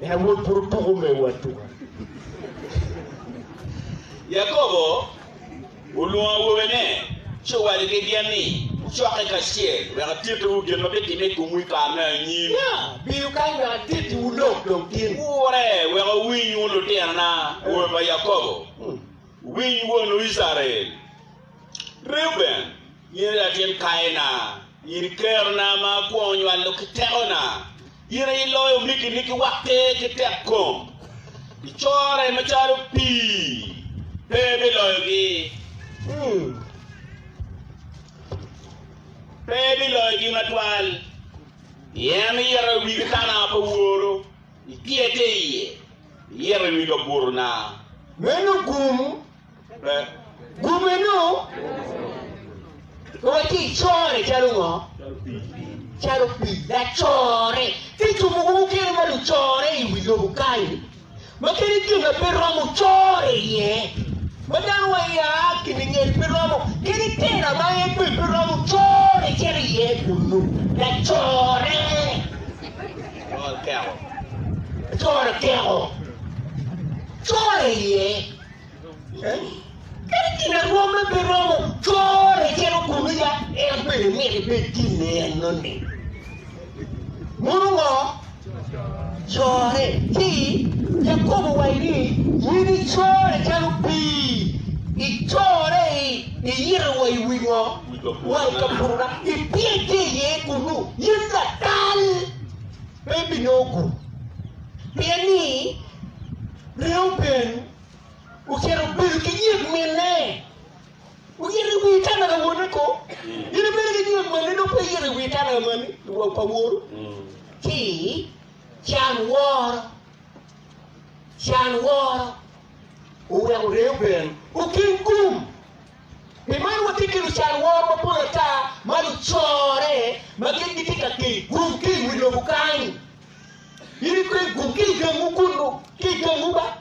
En awod pud otuko mewu atuka. Yakobo olwongo awobene ci owaco ki gin ni, Wucokke kacel wek atittiwu gin ma bitimme i komwu i kare me anyim. Ya, bino kany wek atittiwu lok dong tin. Wure wek wuwiny wun lutinona, awobe pa Yakobo, wuwiny wonwu Icrael. Reuben, in aye latin kayona, in i kerona ma akwongo nywalo ki tekona, in aye iloyo omegini ki wakke ki tekkom, icore macalo pii, pe ibiloyogi, pe ibiloyogi matwal, pien iyito i wi kitana pa woru, ipyete iye, iyito i wi kabutona. Meno gum Gumeno watye i core calo ngo? Calo pii. Lacore. jo mogo mukene ma lucore i wi lobo kany ma kadi gin ma pe romo core iye, ma dano wa i a ki ningeri pe romo, kadi tela ma en bene pe romo core cito iye kunnu, lacore. Core keko. Core iye. Kadi gin arwomme pe romo core cito kunnu ya en bene mito ebed gin enoni. Mono ngo? Core. Ci Yakobo owaco ni, In icore calo pii, icore iyito wa i wi ngo? Wa i kabutona, ipyedde iye kunnu, in latal, pe ibinongo gum. Pien ni Reuben ocito obedo ki nyek minne, oyito i wi tana ka wonne ko. In ibedo ki nyek manni dong pe iyito i wi tana ka manni pa woru. Ci can woro, can woro oweko Reuben oking gum. Pi man watye ki lucan woro mapol ata ma lucore ma gin gitye ka keng gum ki i wi lobo kany. In ikeng gum ki i gangwu kunnu, ki i gangwu ba.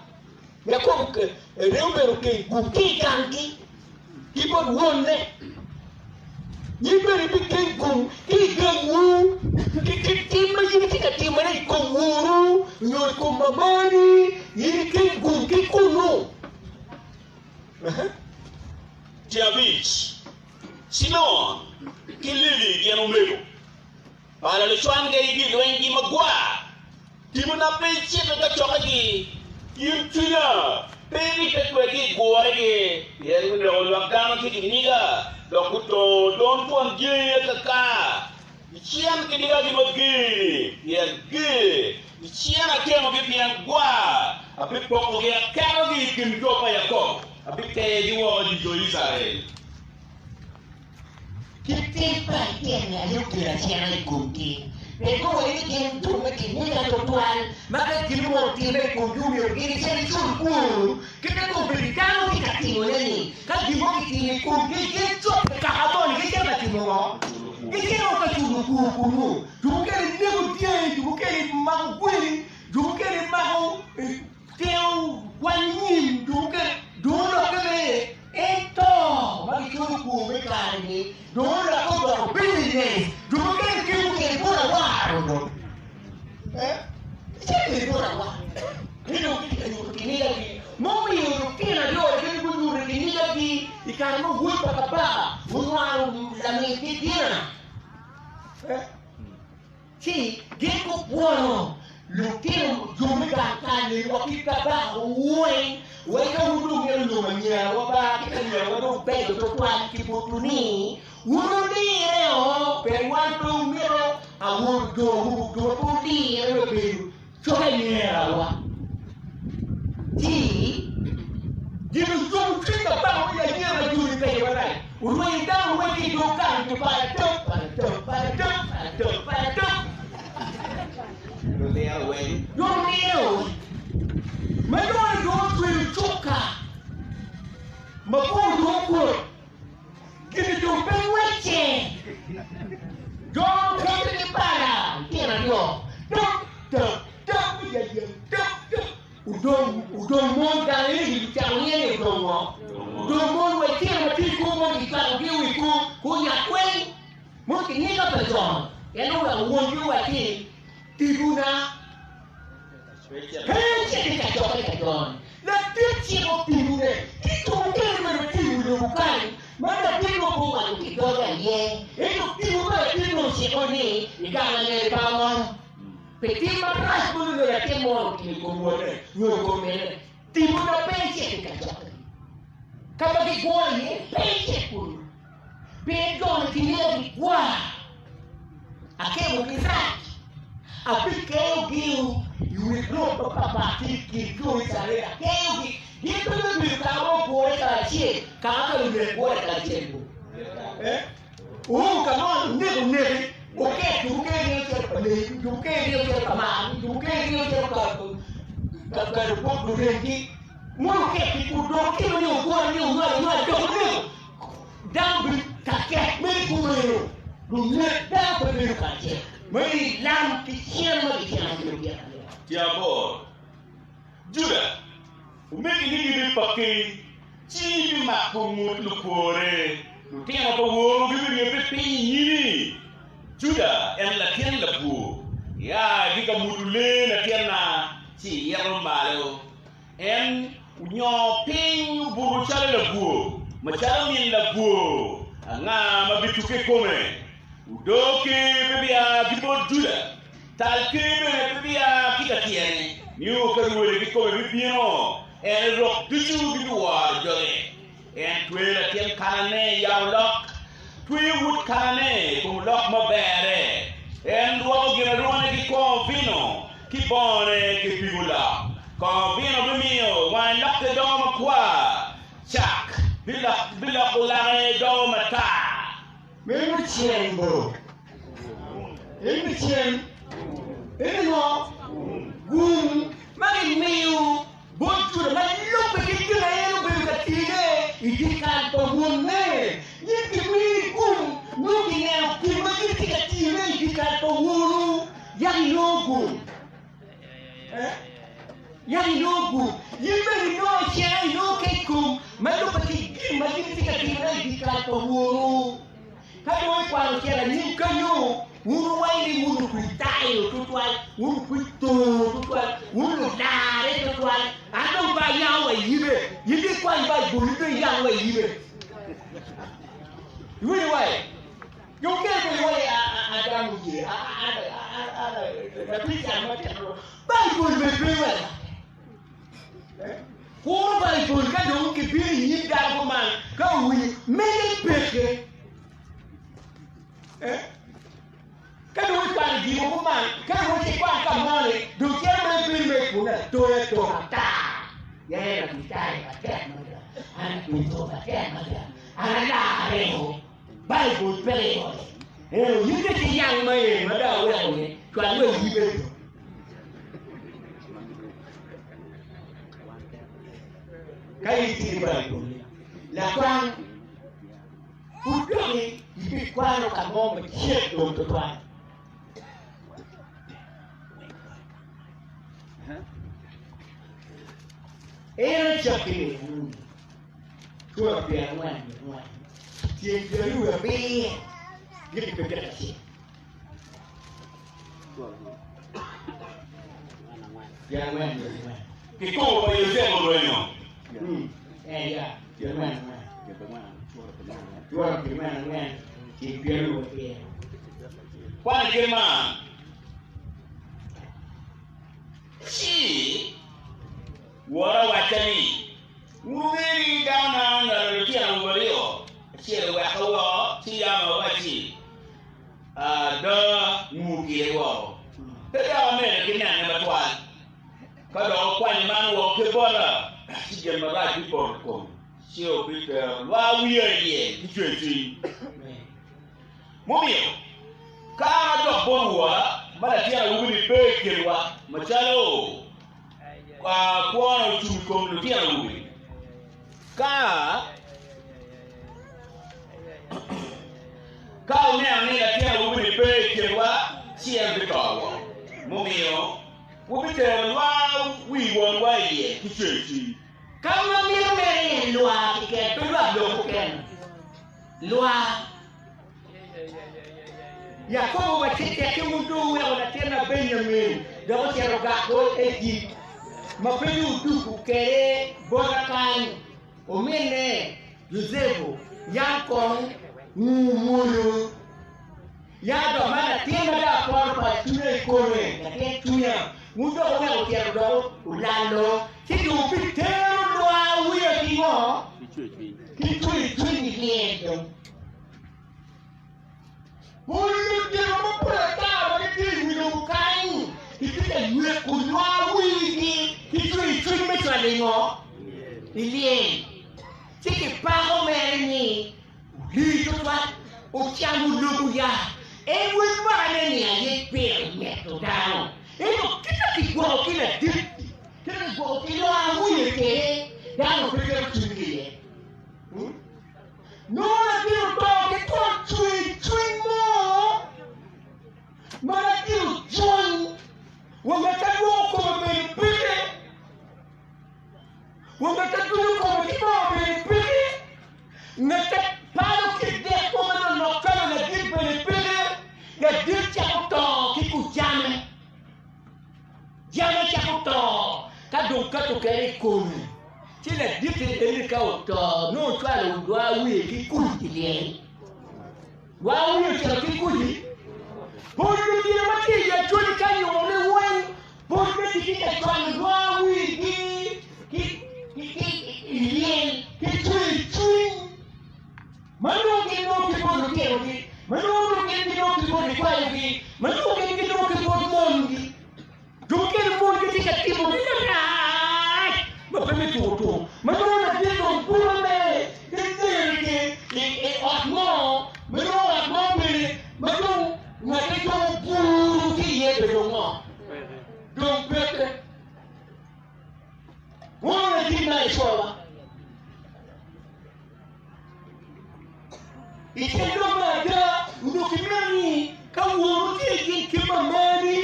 Yakobo Reuben okeng gum ki i ganggi ki bot wonne. In bene ibikeng gum ki i gangwu ki kit tim ma in itye ka timone i kom woru nyo i kom mamani, in ikeng gum ki kunnu. Tyen abic, Cimeon ki Levi gin omego. Pala lucwangi aye gilwenygi magwar, Timona pe icit i kacokkegi, in cwinya pe iribbe kwedgi i guregi, pien guneko lwak dano ki kiniga, dok gutongo don twon dyangi akaka. Icen kinigagi mager-ri, pien ger, icen akemogi pien gwar, abipokogi aketogi i kin jo pa Yakobo, abikeyogi woko i dye jo Icrael. Kit tim pa litino-ni aye okelo acena i komgi. Pien guwaco ni gin jo me kiniga twatwal, ma ka gin mo otimme i komgi omyero gin gicit gicul kwor. Kit ma kombeddi dano tye ka timone-ni, ka gin mo kitimo i komgi, gin cobbe kaka moni gicito ka timo ngo? Gicito ka culo kwor kunnu. Jo mukene neko dyangi, jo mukene mako gweni, jo mukene mako Tino kwanyo nyim jo mukene dong olokke me ento ma giculo kwor me kare-ni dong olokke odoko business jo mukene kemo kwede bot awaro dong gicito kwede bot awaro ni dong gitye ka nyuto kinigagi ma omiyo lutino aryo gin gunyuto kinigagi i kare ma wod pa kabaka onywaro lamingi Dina. Ci gin gubwono lutino jo me gang kal-li wa ki kabaka weng, wek ka wun dong wumito nyomo anyirawa ba ki anyirawa dong beco twatwal ki botwu ni, wun wulireo, pien wan pe wumito awor jowu jo ma pe wulire me bedo cok anyirawa. Ci gin oyomo cwiny kabaka me anyira ma joni peco marac, orwenyo dano weng ki i dog gang ki pala tok, pala tok, pala tok, pala tok, pala tok. Dong oliro weng. Ma joni dong otweyo cuka mabor dong okwot, gin dong pe ngwecce. Dong okete ki pala tyen aryo, tok, tok, tok, tok, tok. Udong udong mon gang eni gicako niye ni udong ngo? Udong mon wa itino ma tye i kor mon gicwako gi i wi kor kor yat weng mon kiniga pa jon en oweko wongi owacci tiguna pe cit i kacokke ka jon ladit cik otigune ki jo mukene bene ma tye i wi lobo kany ma ladit mo pe owaco ki doge aye ento tigo ma ladit mo ociko ni i gang angeri pa aworo. Pi tim marac mono nyo latin mo otimo i kom wonne nyo i kom minne, timona pe icit i kacokkegi. Ka ma giguro iye, pe icit kunnu, pien jo-ni kinenogi gwar, akemogi rac, abikeyogi i wi rok mapatpat ki i kin jo Icrael, akeyogi, gin pe bibedo ka ma ogure kacel, ka ma ka lunek gure kacel-lu. Wun ka ma oneko neki, wuket jo mukene ringo cito ka neyi, jo mukene ringo cito ka marogi, jo mukene ringo cito ka kado bot luremgi. Mon wuket ki kun dong wutimo ni wugure ni wunywalo anywala dok wuneko dano bedo ka ket mere kumeno, lunek dano pe bedo kacel. Ma ilam ki cen ma giceno ki lutino aryo. Tye abor. Juda, omegini gibipaki, ci ibimako ngut lukworre, lutino pa woru gibiryebbe piny i nyimi. Juda en latin labwor, ia ki ka mudo lee latinna, ci iyito malo. En onyongo piny obuto calo labwor, macalo min labwor, anga ma bitukke i kome? Odoo ker pe bia ki bot Juda, tal ker bene pe bia ki ka tyene, nio ka rwode kikome bibino, en rok ducu gibiworo joge. En tweyo latin kanane i yamo lok, tweyo wod kanane i kom lok maberre. En lwoko ginarukane ki kongo vino, ki bongone ki pig olok. Kongo vino bimiyo wange lokke doko makwar, cak biloko lake doko matar. Meno ceng bo. Eni ceng. Eni ngo? Gum ma gimiyo bot Juda ma lubbe ki gin ma en obedo ka tiyone i dyekal pa wonne. In kimini gum nongo kineno gin ma in itye ka tiyone i dyekal pa wonu, yak inongo gum. Eh? Yak inongo gum. In bene inongo cen, inongo keckom ma lubbe ki gin ma in itye ka timone i dyekal pa wonu. Ka dong ikwano cito anyim kenyo, wun wuwaco ni wun Lukricitayo tutwal, wun Lukricito tutwal, wun lularre tutwal. An dong pe ayango wa i yibe. In dong ikwany Baibul, in dong iyang wa i yibe. Iwinyo wa i? Jo mukene bene giwaco ni, Adam oye, Lakricitayo matek. Baibul bene pe weko. Kuro Baibul ka dong kibino i nyim dano kuman ka owinyo mege peke. Eh? Ka dong ikwano gin mo kuman ka dong ikwan ka moni dong cito mere bedo mere kun atoya tok ata. Yaye Lakricitayo matek mada, an Lakricito matek mada, an alarreo. Baibul peke i ode. Ento yubbe ki yang ma eni ma dong aweko-ni, cwal wa i yibbe do. Ka in itye ki Baibul-li, lakwan pud doki ibikwano ka mo macek dong tutwal. En acakki-ni Cura 44 tyeng 27 giki pe gik acel. 44. Kikopo pa Yucepu orwenyo. Eh, ya, 44. Cura 44 tyeng 27. Kwan i kit man. Ci wora owacca ni, 'Wun wungeyo ni dakona onywalo litino awobe aryo, acel oweka woko, ci yam awacci, Ada, ngur kire woko, pe dok amedde ki nene matwal. Ka dok okwanyo man woko ki bota, ci gin marac bipoto i kome, ci obitero lwar wiya i lyel ki cwercwiny. Mumiyo, ka an adok bot wora, ma latin awobi-ni pe i kinwa, macalo kwona ocung i kom lutino awobe-ni, ka ka wuneno ni latin awobi-ni pe i kinwa, ci en bito woko. Mumiyo, wubitero lwar wi wonwa i lyel ki cwercwiny. Ka ma mito mere ni lwar keken, pe lwak lok mukene. Lwar. Yakobo owacce tekke wun dong wuweko latinna Benjamin dok ocito ogak bot Ejipt, ma pe dong wudwogo kwede bota kany. Ominne Yucepu yam kong ngumwolo, ya dok ma latin ma dong aporo pa cwinya i kome, latin cwinya, wun dok wuweko ocito dok olalo, ci dong wubitero lwar wiya ki ngo? Ki cwercwiny i lyel dong. Pol ludito mapol ata ma gitye i wi lobo kany gitye ka yweko lwar wigi ki cwercwiny me cwalo i ngo? I lyel. Ci kipako mere ni olii tutwal, ocamo lobo ya. En wel mwakane-ni aye pire meto dano. Ento kit ma kigwoko ki ladit-ti, kit ma kigwoko ki lwar wiye kwede, dano pe keto cwinygi iye. Nongo latin oto ki twon cwercwiny mo ma. Wa ngat a lwoko kome bene peke. Wa ngat a dunyo kome ki bongo bene peke. Ngat a palo kit dek kome lolok calo ladit bene peke. Ladit cako to ki kucame. Jame cako to ka dong keto kene i kome. Ci ladit-ti eni ka oto nongo ocwalo lwa wiye ki kuc i lyel. Lwa wiye ocito ki kuc-ci. Pol lutino ma tye i Acholi ka nyomone weng pol me gitye ka cwalo lwa wigi ki i lyel ki cwercwiny ma nongo gin nongo ki bot lutinogi, ma nongo gin ginongo ki bot likwayogi, ma nongo gin ginongo ki bot mongi. Jo mukene mon gitye ka timo gin marac ma pe me tuko tuko, ma nongo latin dong buto mere ki tergi i ot mo, ma nongo ot mo bene ma dong ngate dong oburu ki iye bene dong ngo? Dong peke. Mono latin ma icoba. I cal lok me ada, onongo kimito ni ka wonu tye gin ki mamani,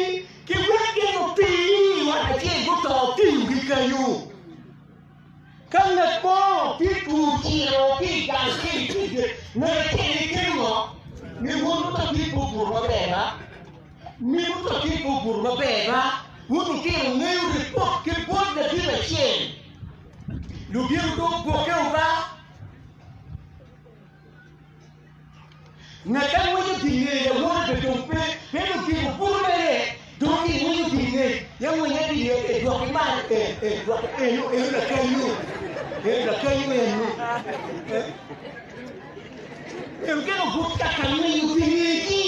kiwek gin otii i ot acel guto tiyogi kenyo. Ka ngat mo tye two ciro ki i gang ki i ticce, ngat acel aye kelo ngo? Ni wonu to tye pe obuto maber ba? Minu to tye pe obuto maber ba? Wun lutino wungeyo ripot ki bot ladit acel. Lubino dong gwokke oba. Ngat a ngweco ki ngeye awote be dong pe, pien lutino buto mere dong ki ngweco ki ngec, ya ngwenya ki ngec e dwoki malo e e dwoki eno eno lakanyo eno lakanyo eno eh eno geno but kaka ngweco ki ngeci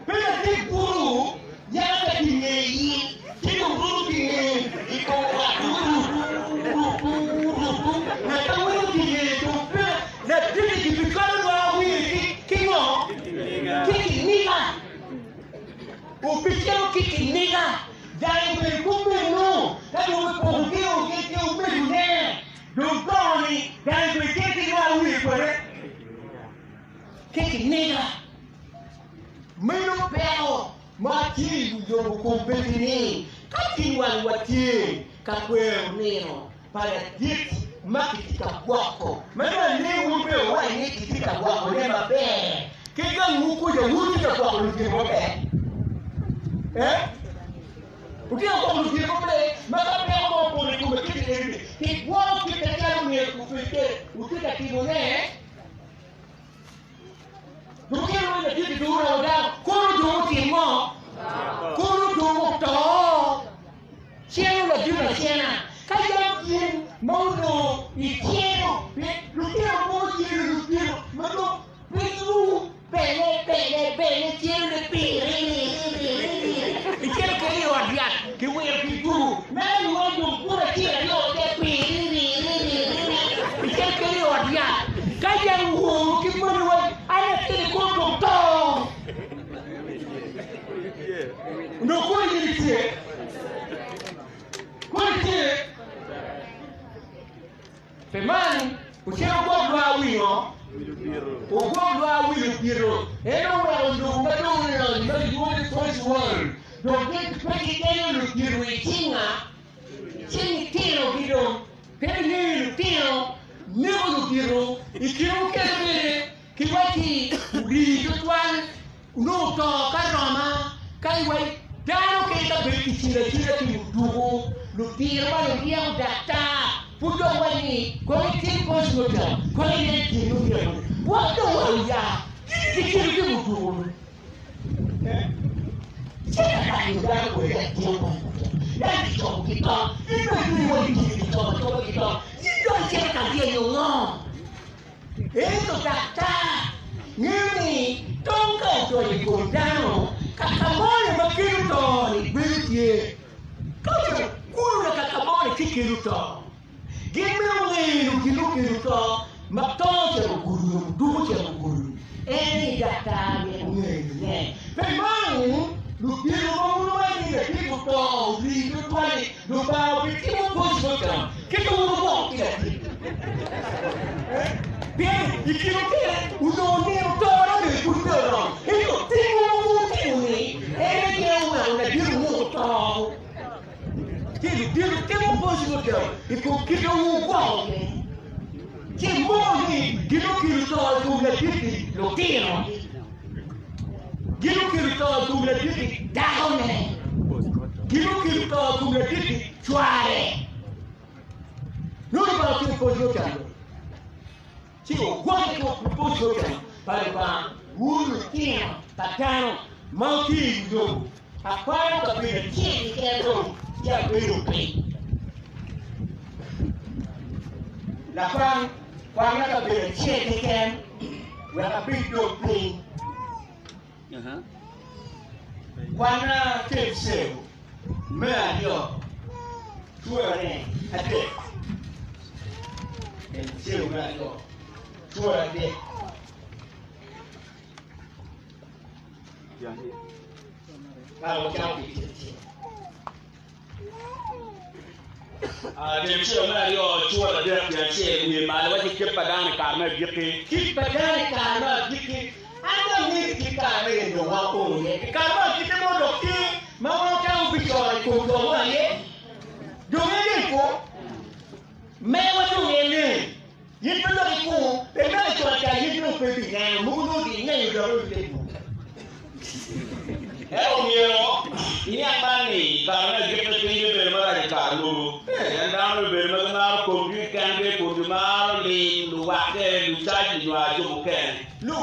Pe latit buru yaka ka kingeyi ci dong ruto kinge i kom ot rutu ngat ma winyo kingeye dong pe latit-ti kibicwalo lwar wiye ki ngo? Ki kiniga. Obicito ki kiniga. Dano obedo kumeno ka dong opoko ki omegone dong to-ni dano obedo cito ki lwar wiye kwede ki kiniga. Meno peko ma tye i wi lobo kombeddi-ni, ka tin wan watye ka kwero nino pa ladit ma kitye ka gwoko, ma dong angeyo wun bene wuwaco ni kitye ka gwokone maber, ki gangwu kuca wun wutye ka gwoko ludito maber? Eh? Wutye ka gwoko ludito maber ma ka peko mo opoto i kome kit eni, kigwoko kit macalo myero gubed kwede, wutye ka timone? Lutino me ladit i duru romo dano kono dong otim ngo? Kono dong oto. Ceno ladit acena. Ka yam in ma onongo iceno lutino mogo yelo lutino ma dong pe ru bene bene bene ceno ne piririririri iceno kede i ot yat kiwiro ki duru meno luwa dong bur acel aryo te piririririri iceno kede i ot yat Ka yam woru ki moni wa an atir i kom dong to. Onongo koni in itye? Koni itye? Pi man, wucit wugwok lwar wingo, wugwok lwar wi ludito. En oweko lobo ma dong olony ma gilwongo ni First World dong gin pe gigengo ludito i cinga. Ci litinogi dong pe gingeyo litino neko ludito i kine mukene bene kiwacci orii tutwal onongo oto ka roma ka iwaci dano kene ka bed kicelo acela ki muduku lutino ma luryeko daktar pud dong waci ni kong itim postmortem kong inen gin muryemo ni wek dong wa oya kicelo ki muduku. Ento daktar ngeyo ni tong ka odonyo i kom dano, kaka moni ma kelo to-ni bedo tye. Ka ocito kulu kaka moni ci kelo to. Gin mito ngeyo gin okelo to ma to ocito ogudo nyo muduku ocito ogudo en ni daktar myero onge ne. Pi man, ludito ma wun wuwaco ni latin oto orii tutwal-li, Lubanga obitimo postmortem kit ma wun wugwoko ki latin. Pien i kine mukene onongo nino tone bene pud pe oromo, ento tim ma wun wutimo-ni en. ludito timo postmortem i kom kit ma wugwoko kwede, ci imoko ni gin okelo to i kom ladit-ti lutino, gin okelo to i kom ladit-ti dakone, gin okelo to i kom ladit-ti cware. Nongo Lubanga okelo postmortem dong. Ci wugwokke ki postmortem pa Lubanga, wun lutino pa dano ma wutye i wi lobo. Akwano kabedo acel keken dong ci abedo piny. Lakwan, kwanna kabedo acel keken wek abed dong piny. Kwanna Temceo me aryo curane adek. Temceo me aryo cura adek. Temceo me aryo cura adek tyen acel wiye malo waci kit pa dano i kare me agikki. Kit pa dano i kare me agikki. An dong angeyo kit kare me eni dong wan o iye. I kare me agikki mo dok tye ma wan otamo bicoro i kom jo mo aye. Dong enen ko, mewa dong enen. In pe dok ikur, pe meno con ca in dong pe ibineno, mogo nongo dong ingenyo dok i te bur. Ento omyero iniang man ni, i kare me agikki piny bibedo marac i kare mogo. Pien dano bibedo ma gimaro komgi kengi kun gimaro lim, luwakke, lucac, lunywar jo mukene. Jo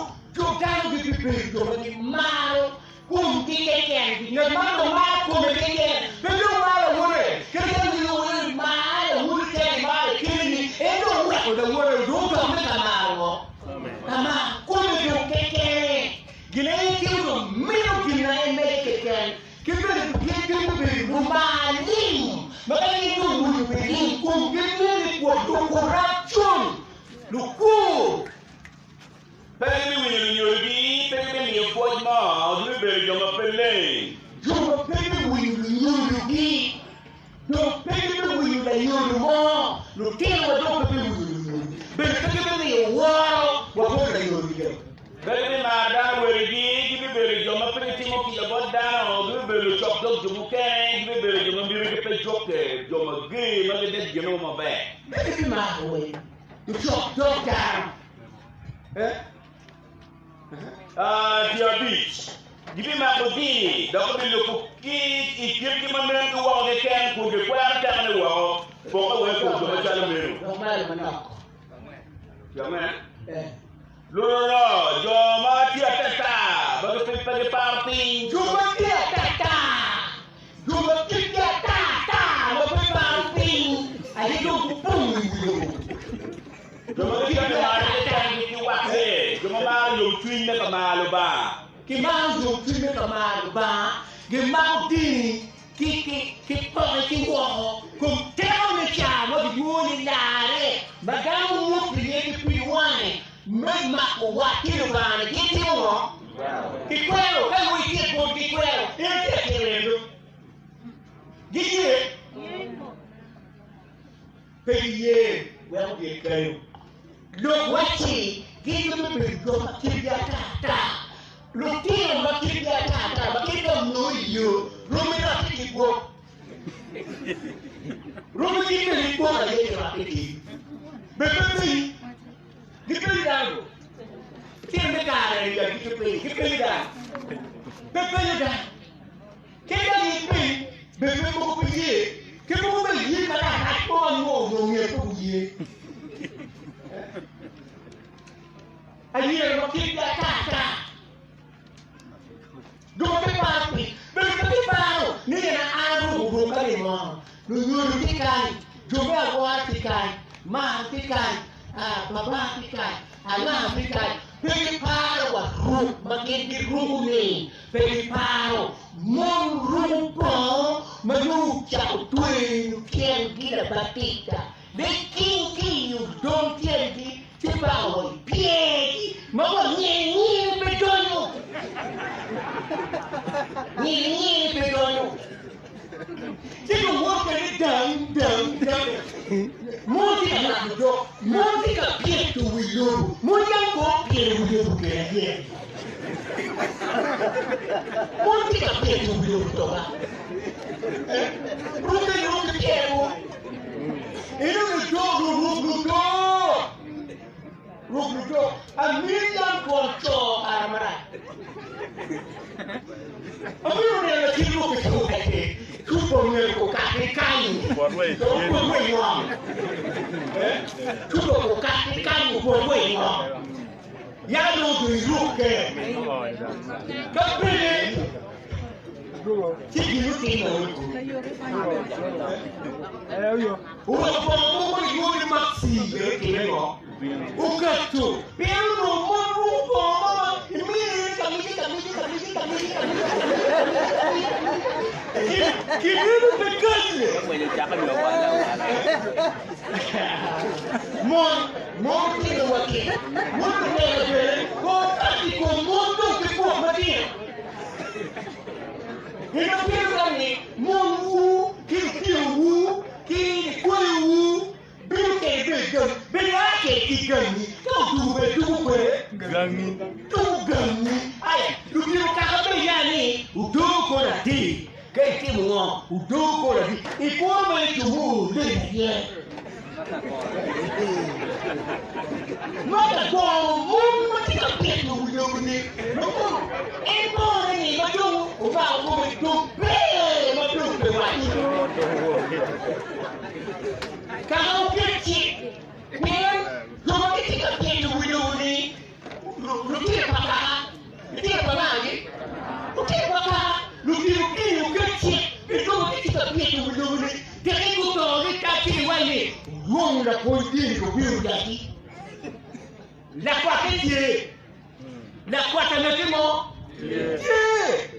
dano gibibedo jo ma gimaro Komgi kekengi. Ngat man dong maro kome keken, pe dong maro lawote. Kadi ka winyo lawote ni mar lawote calo imaro keni, en dong oweko lawote dong odok me ka maro ngo? Ka maro kome dong kekene. Gin aye timo dong mito gin ma en mere keken. Ki bene pien gin gubedo lumar lim, ma ka gin dong owinyo pi lim komgi myero kwot lukurapcon, lukwor. Pe gibiwinyo lunyodogi, pe gibimiyo pwoc mo, gibibedo jo ma pe leng. Jo ma pe giwinyo lunyodogi dong pe gibiwinyo lanyodo mo, lutinowa dong pe biwinyo lunyodogi, bene pe gibimiyo woro wa bot lanyodogi dong. Pe gibimaro dano wadigi, gibibedo jo ma pe gitimo kica bot dano, gibibedo lucok dog jo mukene, gibibedo jo ma mitigi pe jukke, jo mager ma gidek gin mo maber. Pe gibimaro wadigi, lucok dog dano. Tyen abic, gibimako dini dok gibilubo kit i kitgi ma nen ki woko keken kun gikwero tekone woko. Pokke woko i kom jo macalo meno. Luroro, jo ma tye atata ma pe giparo piny. Jo ma tye atata, jo ma kitgi atata ma pe paro piny aye dong gupong i wi lobo. Jo ma gitye ka maro kekengi ki wakke, jo ma maro yomcwiny me ka maro Lubanga. Gimaro yomcwiny me ka maro Lubanga, gimako dini ki poke ki woko kom teko me ca ma gilwongo ni larre, ma dano wok iye ki pig wange me mako wat ki Lubanga-ni. Gin timo ngo? Gikwero. Ka nongo itye botgi kwero, in itye ka tiro en dong. Giye. Pe giye weko gin kayo. Lok wacci gin gibibedo jo ma kitgi ata ata. Lutino ma kitgi ata ata ma gin ka nongo i yo romi rotte ki gwok. Romi gin bene gwok aye girotte ki. Bed pe piny. Gipenyo dano. Litino me kare-ni ya gitye piny. Gipenyo dano. Pe penyo dano. Kadi ka gin piny, bed pe mogo pe ye, ki mogo bene ye ma larac mo anongo onongo myero pe guye. Anyira ma kitgi ata ata dong pe paro piny, bene pe giparo ni en an aruko rukka ni mono, lunyodo tye kany, jo me awora tye kany, maa tye kany, baba tye kany, anga tye kany, pe giparo wa ruk ma gin giruko ni. Pe giparo mon ruko bongo ma nongo ocako tweyo tyengi labatita liking ki i odong tyengi ci bako wa i pyergi ma wa nyirinyirini pe donyo. Nyirinyirini pe donyo. Ci giwot kwede dang dang dang. Mon tye ka ngabo dog, mon tye ka pyeto wi lobo, mon yam kono opyelo wi lobo kede ayer. Mon tye ka pyeto wi lobo toka. Rukke rukke. Gicego. Eno ludoo ruk ludoo. Ruk ludoo. Amin yam twon co kara marac. Amiro neno kit ruk ki cuka ki cupa myero kukati kany. Dong pwod wa i ngom. Cupa kukati kany pwod wa i ngom. Yaka dong odong i rukke. Ka bene ci gin otimme wunu. Oweko bongo mogo ma gilwongo ni maxi bene otimme ngo? Okato. Pien onongo mon ruko bongo mo ma imine kamici kamici kamici kamici kamici kamici kamici kineno pe kanye. Mon mon tino wa tino mon lutino bene pe okato i kom mon dong ki gwok matino. Gin ma tye kany ni mon wu ki lutino wu ki likwayo wu bino kede bene gangi bene a kede ki gangi ka otugo bene tugo kwede Gangi. tugo gangi aya lutino kaka bene ya ni odoo kono atir ka itimo ngo odoo kono atir ikuro mere cumu leng aye Ma ka goro mon ma tye ka pito wi lobo-ni, ma kono en borre-ni ma dong omako kome dong ber ma dong pe waco. Kaka wuket cik, pien jo ma gitye ka pito wi lobo-ni lutino pa kaka, lutino pa ngagi? Lutino pa kaka, lutino keni wuket cik pi jo ma gitye ka pito wi lobo-ni, teke guto gitap ci giwaco ni, 'Wulwong lapwony dini obin odaci. Lakwatte tye, lakwat angette mo tye,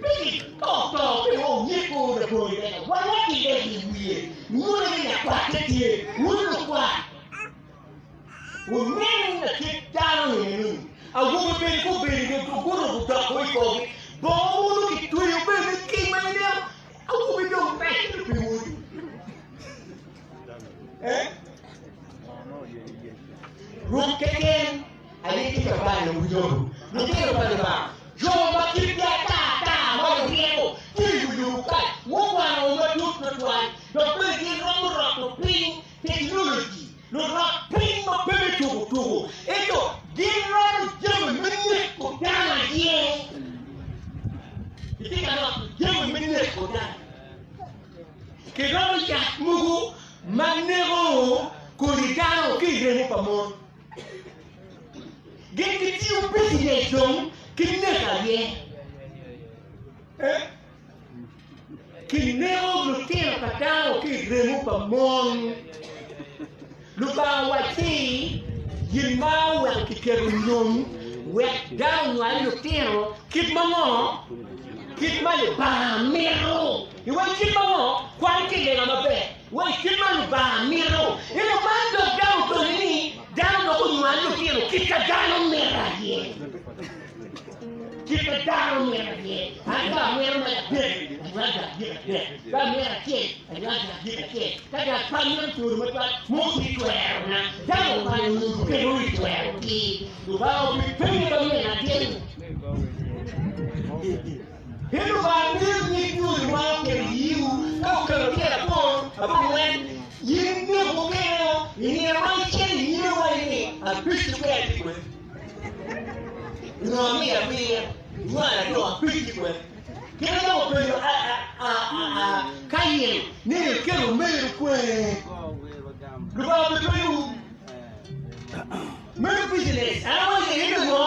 pe ki ka oto pe onyiko labongo i lela, wan watide i wiye, nyuto ni lakwatte tye, wun lukwat. Wunen lakit dano eni-ni. Awobe bene gubedo i guruko odoko i korgi, bongo mogo kitweyo bene ki ma ineno awobe dong rac ento pe wodi. Eh? Ruk keken aye tye ka balo wi lobo. Lutino pa Lubanga, jo ma kitgi ata ata ma luryeko tye i wi lobo kany, mukwano matut twatwal dok bene gin romo roto piny Teknoloji, lurot piny ma pe me tuko tuko, ento gin roto jami me neko dano aye. Gitye ka roto jami me neko dano. Kiroto yat mogo ma neko kodi dano ki i remo pa mon. Gin gitiyo bijinec dong ki neko aye. Eh? Kineko lutino pa dano ki i remo pa mon. Lubanga owacci gin ma oweko kiketo nyom wek dano onywal lutino kit ma ngo? Kit ma Lubanga mito. Iwaci kit ma ngo? Kwan ki i lega maber. Iwaci kit ma Lubanga mito. Ento man dok dano otonge ni dano dok onywal lutino kit ka dano mito aye. Kit ma dano mito aye, an ka amito me adek, anywalo dok agik adek, ka amito acel, anywalo dok agik acel, ka dok pe amito coro matwal, mo tye i twerona. Dano okwanyo nyo oketo i twerogi, Lubanga obipenye ka myero atim. Pien Lubanga miyo nyig nyodi ma oketo i iwu, ka oketo tyen aboro, abongwen, in neko kene i nino ma icito i nyime waci ni, Abic keken atye kwede. Nyo amiyo abiro, nywalo adong abic kwede. Kit ma dong openyo Kain ni iketo omeru kwe, Lubanga obipenyowu. Meno business, an awaco ni ento ngo?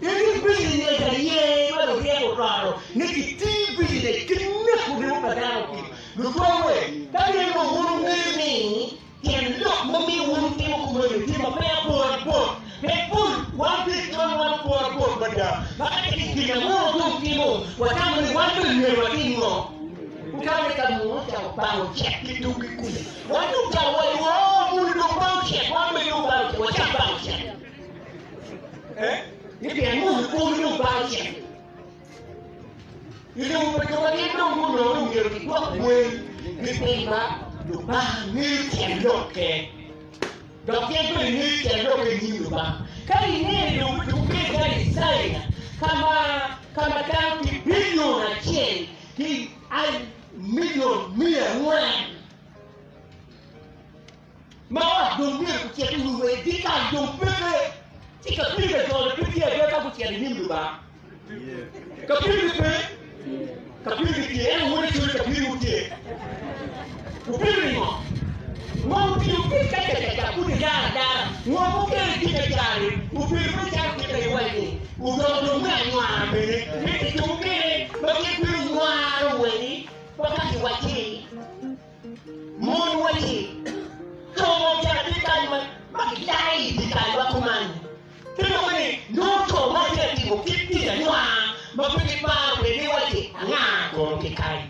Eni business aye ma luryeko ototo ni kiti business ki neko remo pa dano ki lutwewe. Ka gin dong wun wungeyo ni Tyen lok ma miyo wun wutimo kumeno tye ma pe abor abor. Pien pol wan tye ki cwiny wan abor abor mada, ma ka tye ki gin ma mono dong timo, watamo ni wan bene myero watim ngo? Wutamo ni ka muno ocako bango cek ki tungi kuca, wan dong ocako waco ni, Oo, muno dong bango cek, wan bene dong bango cek, wacak bango cek. Eh? Ni pien muno kome dong bango cek. I lobo pa jo ma gin dong gunongo ni myero gigwok wel ki piny ma Lubanga ngeyo tyen lokke, dok gin bene ngeyo tyen lokke i nyim Lubanga. Ka ineno dong obedo calo i Caina, ka ma ka ma dano tye bilion acel ki milion 400. dong myero gucit i wi wer dyekal dong peke, ci kapiri ka jo-ni pe tye ada ka gucito i nyim Lubanga. Kapirgi pe, kapirgi tye, ento wun icwiny kapirwu tye. Wupiro ningo? Ngo mutiyo pe cacacaca kun idaro adara? Ngo mukene tye ka cari? Obedo mere calo kit ma iwaco ni odoko dong me anywara bene. Pien tye jo mukene ma gin bino nywaro weni ma ka kiwacci mon wacci co mo calo tye kany ma kilaro i dyekalwa kuman-ni. Te loko ni nongo co ma tye ka timo kit tic anywar ma pe giparo kwede giwacci anga kono ki kany.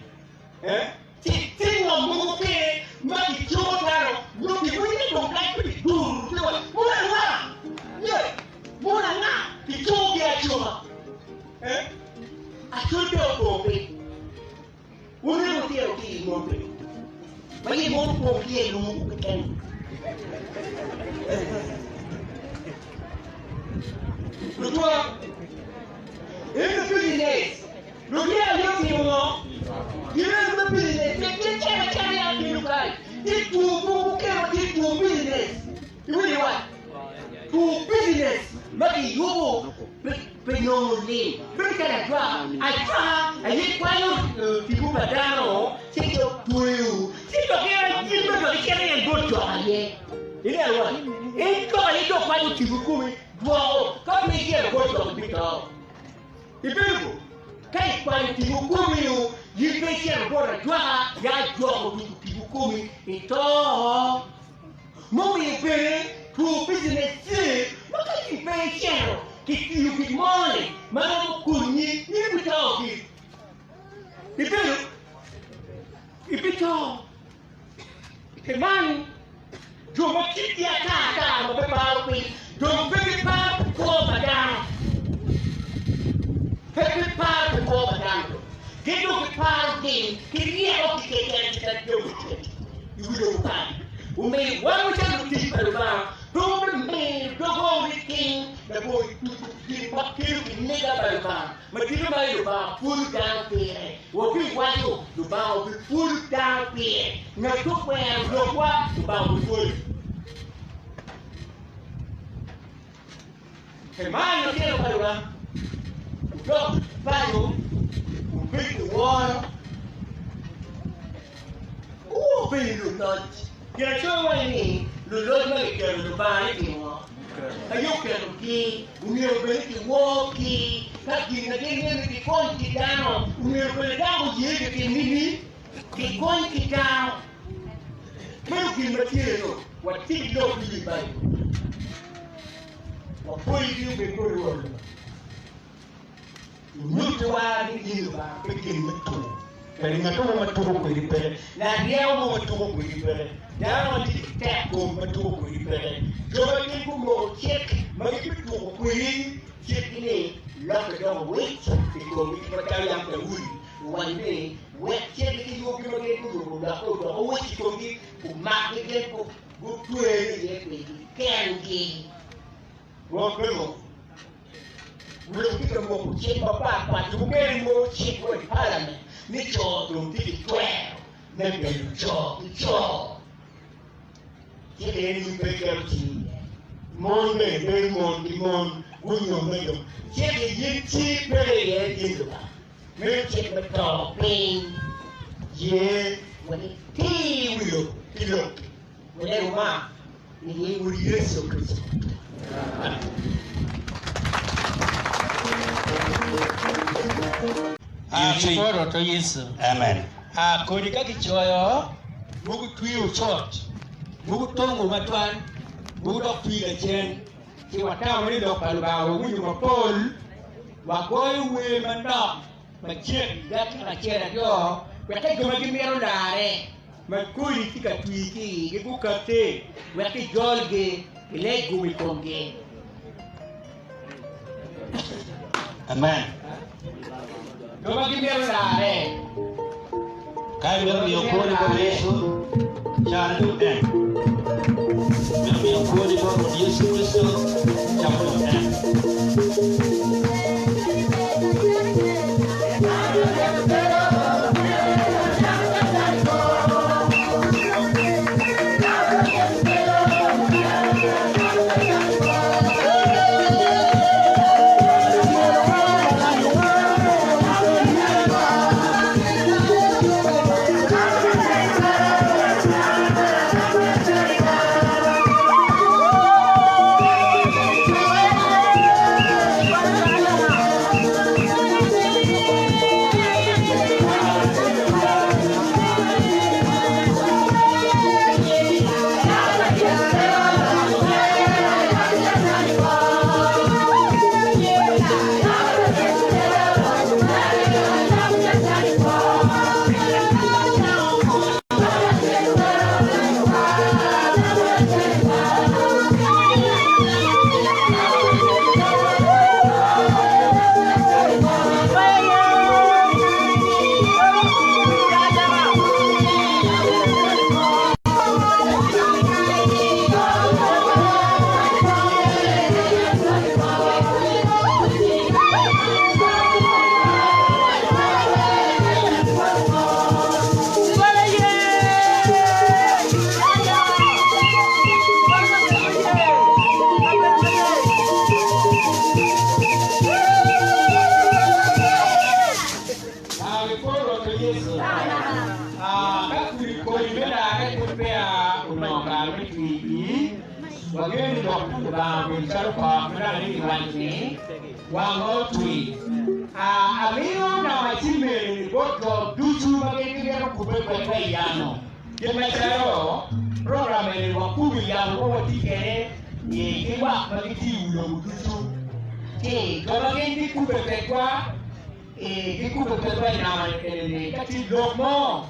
Ci tye ngom mogo kene ma gicobo dano nyo giwinyo ni dong kany pe gidur ci waco mon anga? Ye, mon anga? Gicobogi acoba. Acol pe opong piny. Wun wutino ki i mon piny. Ma ye mon opong ki i lum keken. Lutwa, in the business. Lutino aye otimo ngo? Gin me business. Pien gin cen acena ya bino kany. Tye two mogo mukene ma tye two business. Iwinyo wa? Two business ma giyubo pi nongo lim. Bedo calo ajwaka. Ajwaka aye kwanyo tipo pa dano ci tweyo. Ci dok en in bene dok icito i en bot jok aye. Ineno wa? En jok aye dok kwanyo tipo komi dwoko ka pe icito bot jok ibito. Ibedo bo? Ka ikwanyo tipo komi-nu, in pe icito bot ajwaka, ya ajwaka otuco tipo komi, ito. Mumiyo bene two bicinec tye ma ka in pe icito kitiyo gin mo-ni ma romo konyi, in ibito giri. Ibedo? Ibito. Pi man, jo ma kitgi ata ata ma pe paro piny dong pe giparo pi kwo pa dano. Pe giparo pi kwo pa dano dong. Gin dong giparo gin ki ryeko ki keken kit ma jo gitye i wi lobo kany. Omiyo wan macalo lutic pa Lubanga pe wabimiyo dogwa liking labongo tuco gin ma kelo kiniga pa Lubanga. Ma tito ma Lubanga pwonyo dano pire, wabiwaco, Lubanga obipwonyo dano pire. Ngat okwero lokwa, Lubanga obipwonyo. Pi man, lutino pa Lubanga, wudok paco, wubed ki woro, wubed luloc. Ginacoya waco ni luloc ma giketo Lubanga ni timo ngo? Aye oketogi, omyero bed ni kiworgi, ka gin ma gin myero ni gikony ki dano, omyero bene dano oye gitim nini? Gikony ki dano. Meno gin ma tye no, watye ki lok ducu i Baibul. Wapwoyogi obed bot Rwot Lubanga. Onyuttiwa ni in Lubanga pe gin me tuko. Kadi ngat mo ma tuko kwedi peke, laryeko mo ma tuko kwedi peke, dano ma tye ki tek kom ma tuko kwedi peke. Jo ma gin gumoko cik ma gibituko kwedi, cikgi ni lokke doko wic i komgi kit macalo yam Daudi owaco ni, Wek cikgi ki yubgi ma gin guyubo olokke odok owic i komgi, omakgi gin gutwere iye kwedgi kengi. Rwot me moko. Wek tye ka moko cik mapatpat, jo mukene moko cik wa i palament ni co dong tye ki twero me bedo co ki co. Cik eni in pe iketo cingi iye. Mon bene bedo mon ki mon gunyomme dong. Cik in cingi peke iye in Lubanga. Meno cik me to piny ye wek itir wi lobo ki lokki. Wulego man i nying Wod Yecu Kricito. Amen. Kiporo to Yecu. Amen. Kodi ka kicoyo, mogo twi ocot, mogo tongo matwal, mogo dok twi lacen. Ci watamo ni lok pa Lubanga wawinyo mapol, wagoyo wer manok macek dakika acel aryo wek ka jo ma gimito larre ma kodi tye ka twi ki i igi gukatti wek kijolgi kileg gum i komgi. Amen. Jo ma gimito larre. Ka imito miyo kwoni bot Yecu, caro dong en. Imito miyo kwoni bot Rwot Yecu Kricito, cako dong en. Lubanga obedo calo kot ma dok ni kiwaco ni wang ma otwi. Amiyo namba cim eni bot jo ducu ma gin gimito kubbe kwedwa i yamo. Kit macalo program eni wakubo i yamo ma watye kwede ki lwak ma gitye i wi lobo ducu, ci jo ma gin gikubbe kwedwa gikubbe kwedwa i namba eni ka tye lok mo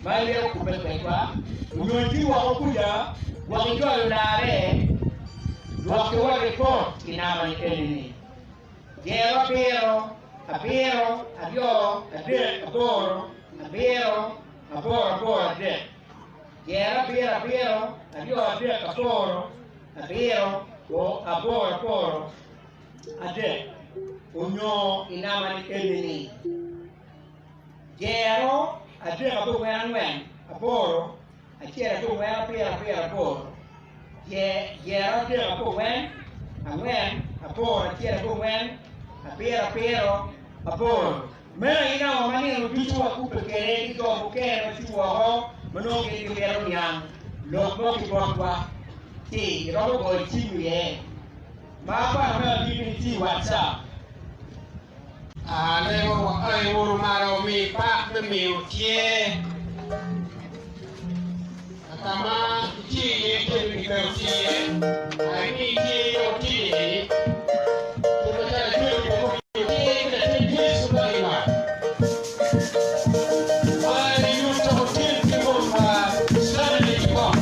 ma imito kubbe kwedwa onyo itye woko kuca gwok ijolo larre dwokiwa ripot i namba eni-ni. Jero abiro, abiro, aryo, adek, aboro, abiro, aboro, aboro, adek. Jero abiro, abiro, aryo, adek, aboro, abiro, aboro, aboro, adek. Onyo i namba ni eni-ni. Jero adek abongwen angwen aboro acel abongwen abiro abiro aboro Jero adek abongwen angwen aboro acel abongwen abiro abiro aboro Meno aye namba ma nino ducu wakubbe kwede ki jo mukene ma tye woko ma nongo gin gimito niang lok mo ki botwa ci iromo goyo cim iye. Ma aparo me agikki-ni tye i WhatsApp. Alego ai wunu malo mi pak me miyo tye ka ma itye iye jami kiketo tye iye, ai mi tye iye otini kit macalo acwelo bene omiyo tye ki latin Yecu ma i lwak. Ma inyuto otin ki wonwa Stanley Kibong.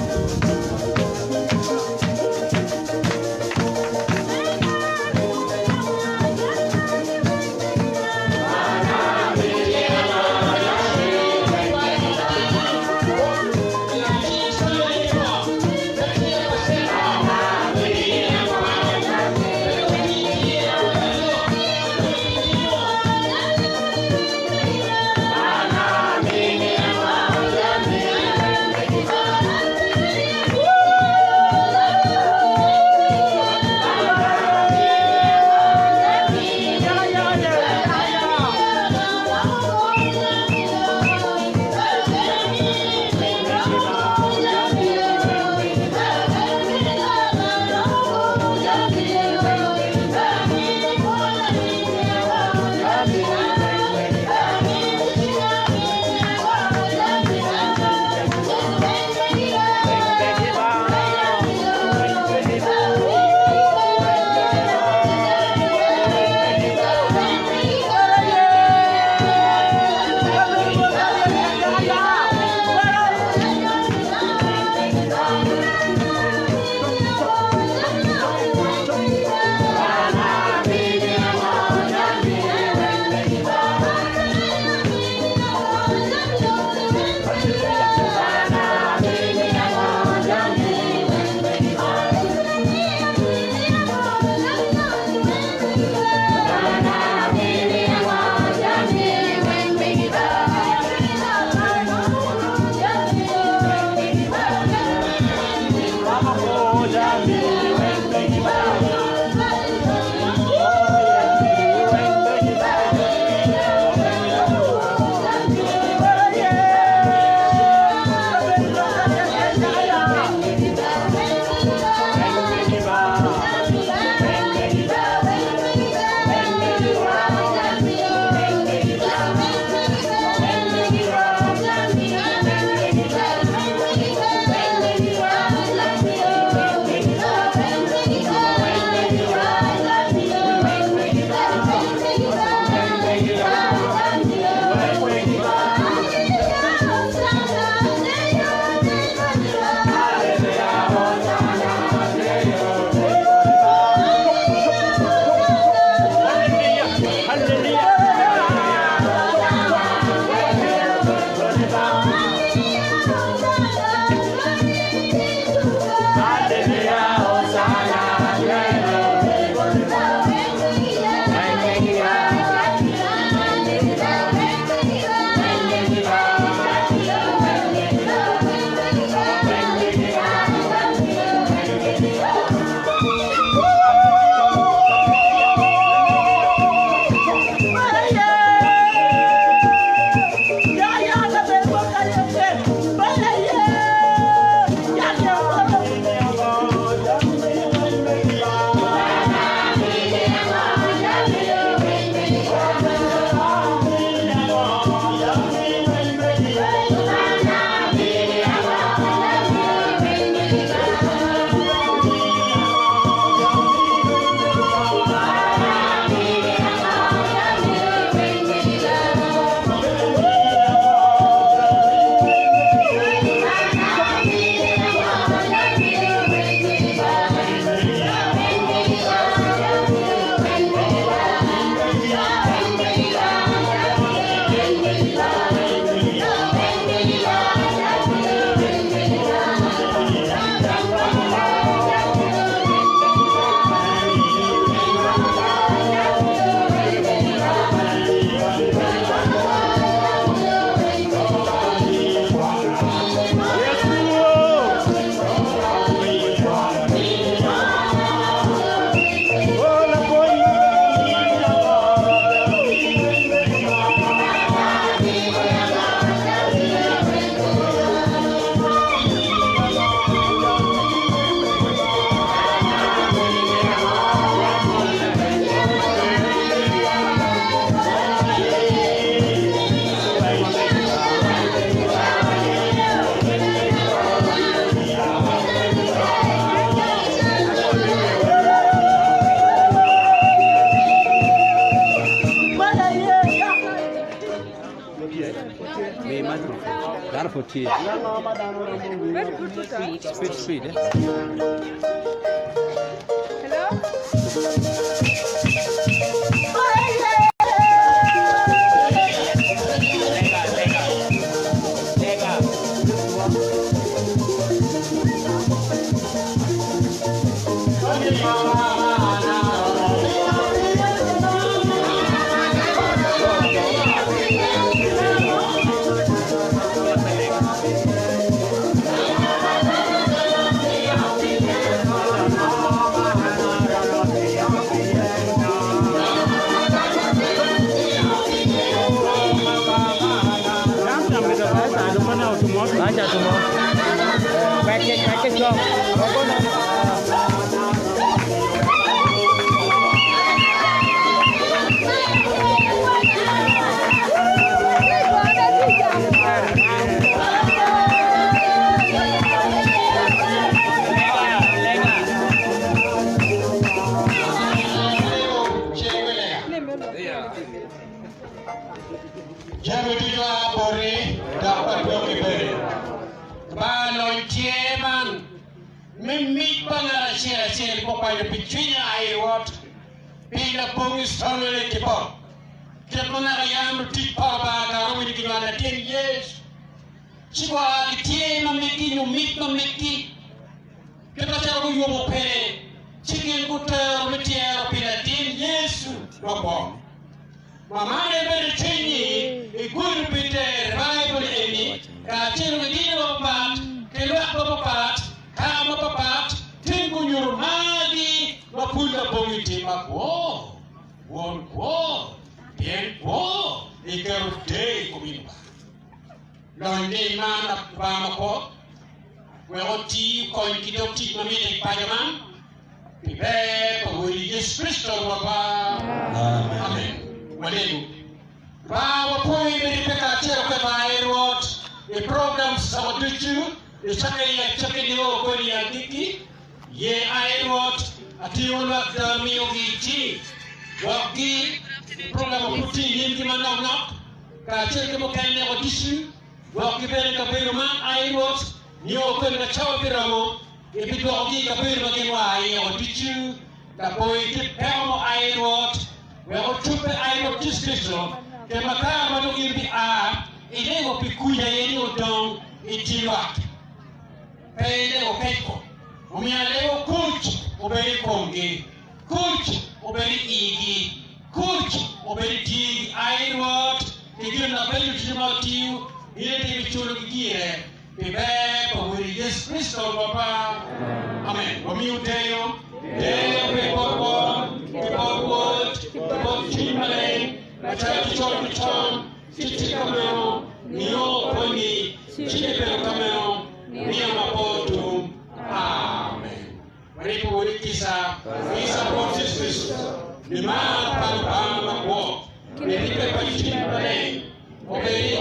Dano pud tye. Speed, speed, eh? Jami ducu a boti dok adwogi bene. Lubanga lony tye man me mic pa ngat acel acel mukwanyo pi cwinya ai Rwot, pi labongi Stanley ki bot kit ma naka yam lutic pa Lubanga kare owinyo kinywalo latin Yecu ci gua gitye ma megi nyo mic ma megi kit macalo guyubo kwede ci gin gutero me tyero pi latin Yecu makwo. Ma man aye bedo cwiny-nyi i gudo pi ter Baibul eni kacel ki dini mapapat ki lwak mapapat, kaka mapapat, tim gunyuto margi ma pud labongi tim makwo, won kwo, pien kwo iketo deyo i kom in Lubanga. Lony dini man Lubanga makwo wek oti okony ki dog tic ma mitte i paco man. Pi ber pa Wodi Yecu Kricito Rwotwa. Amen. Walegu. Lubanga wapwoyi me ribbe kacel kwedwa ai Rwot i programs cawa ducu nicakke i acakki nio kodi i agikki. Ye ai Rwot atingo lwak jo amiyogi i cingi. Gwokgi i program ma pud tye i nyimgi manok nok kacel ki mukene wa ducu. Gwokgi bene i kabedo man ai Rwot nio kodi ma cawa biromo. Gibidwokogi i kabedo ma gin oa iye woko ducu, labongo kit peko mo ai Rwot, wek ocubbe ai Rwot Yecu Kricito, kit ma kare ma dong in ibia, ilego pi kuc aye ni odong i tye lwak, pe ilego kec-ko. Omiyo alego kuc obed i komgi, kuc obed i igi, kuc obed i tyegi ai Rwot, ki gin mabeco ducu ma wutiyo, in aye ibiculogi gire. Pi ber pa Wodi Yecu Kricito Rwotwa. Amen. Wamiyu deyo, deyo obed bot Won, ki bot Wod, ki bot Cwiny Maleng, macalo ki con ki con, ci tye ka meno, nio koni, ci bibedo ka meno, nino ma pe otum. Amen. Waripo wunu kica, kica bot Yecu Kricito, nimar pa Lubanga makwo, ki ribbe pa Cwiny Maleng obed i.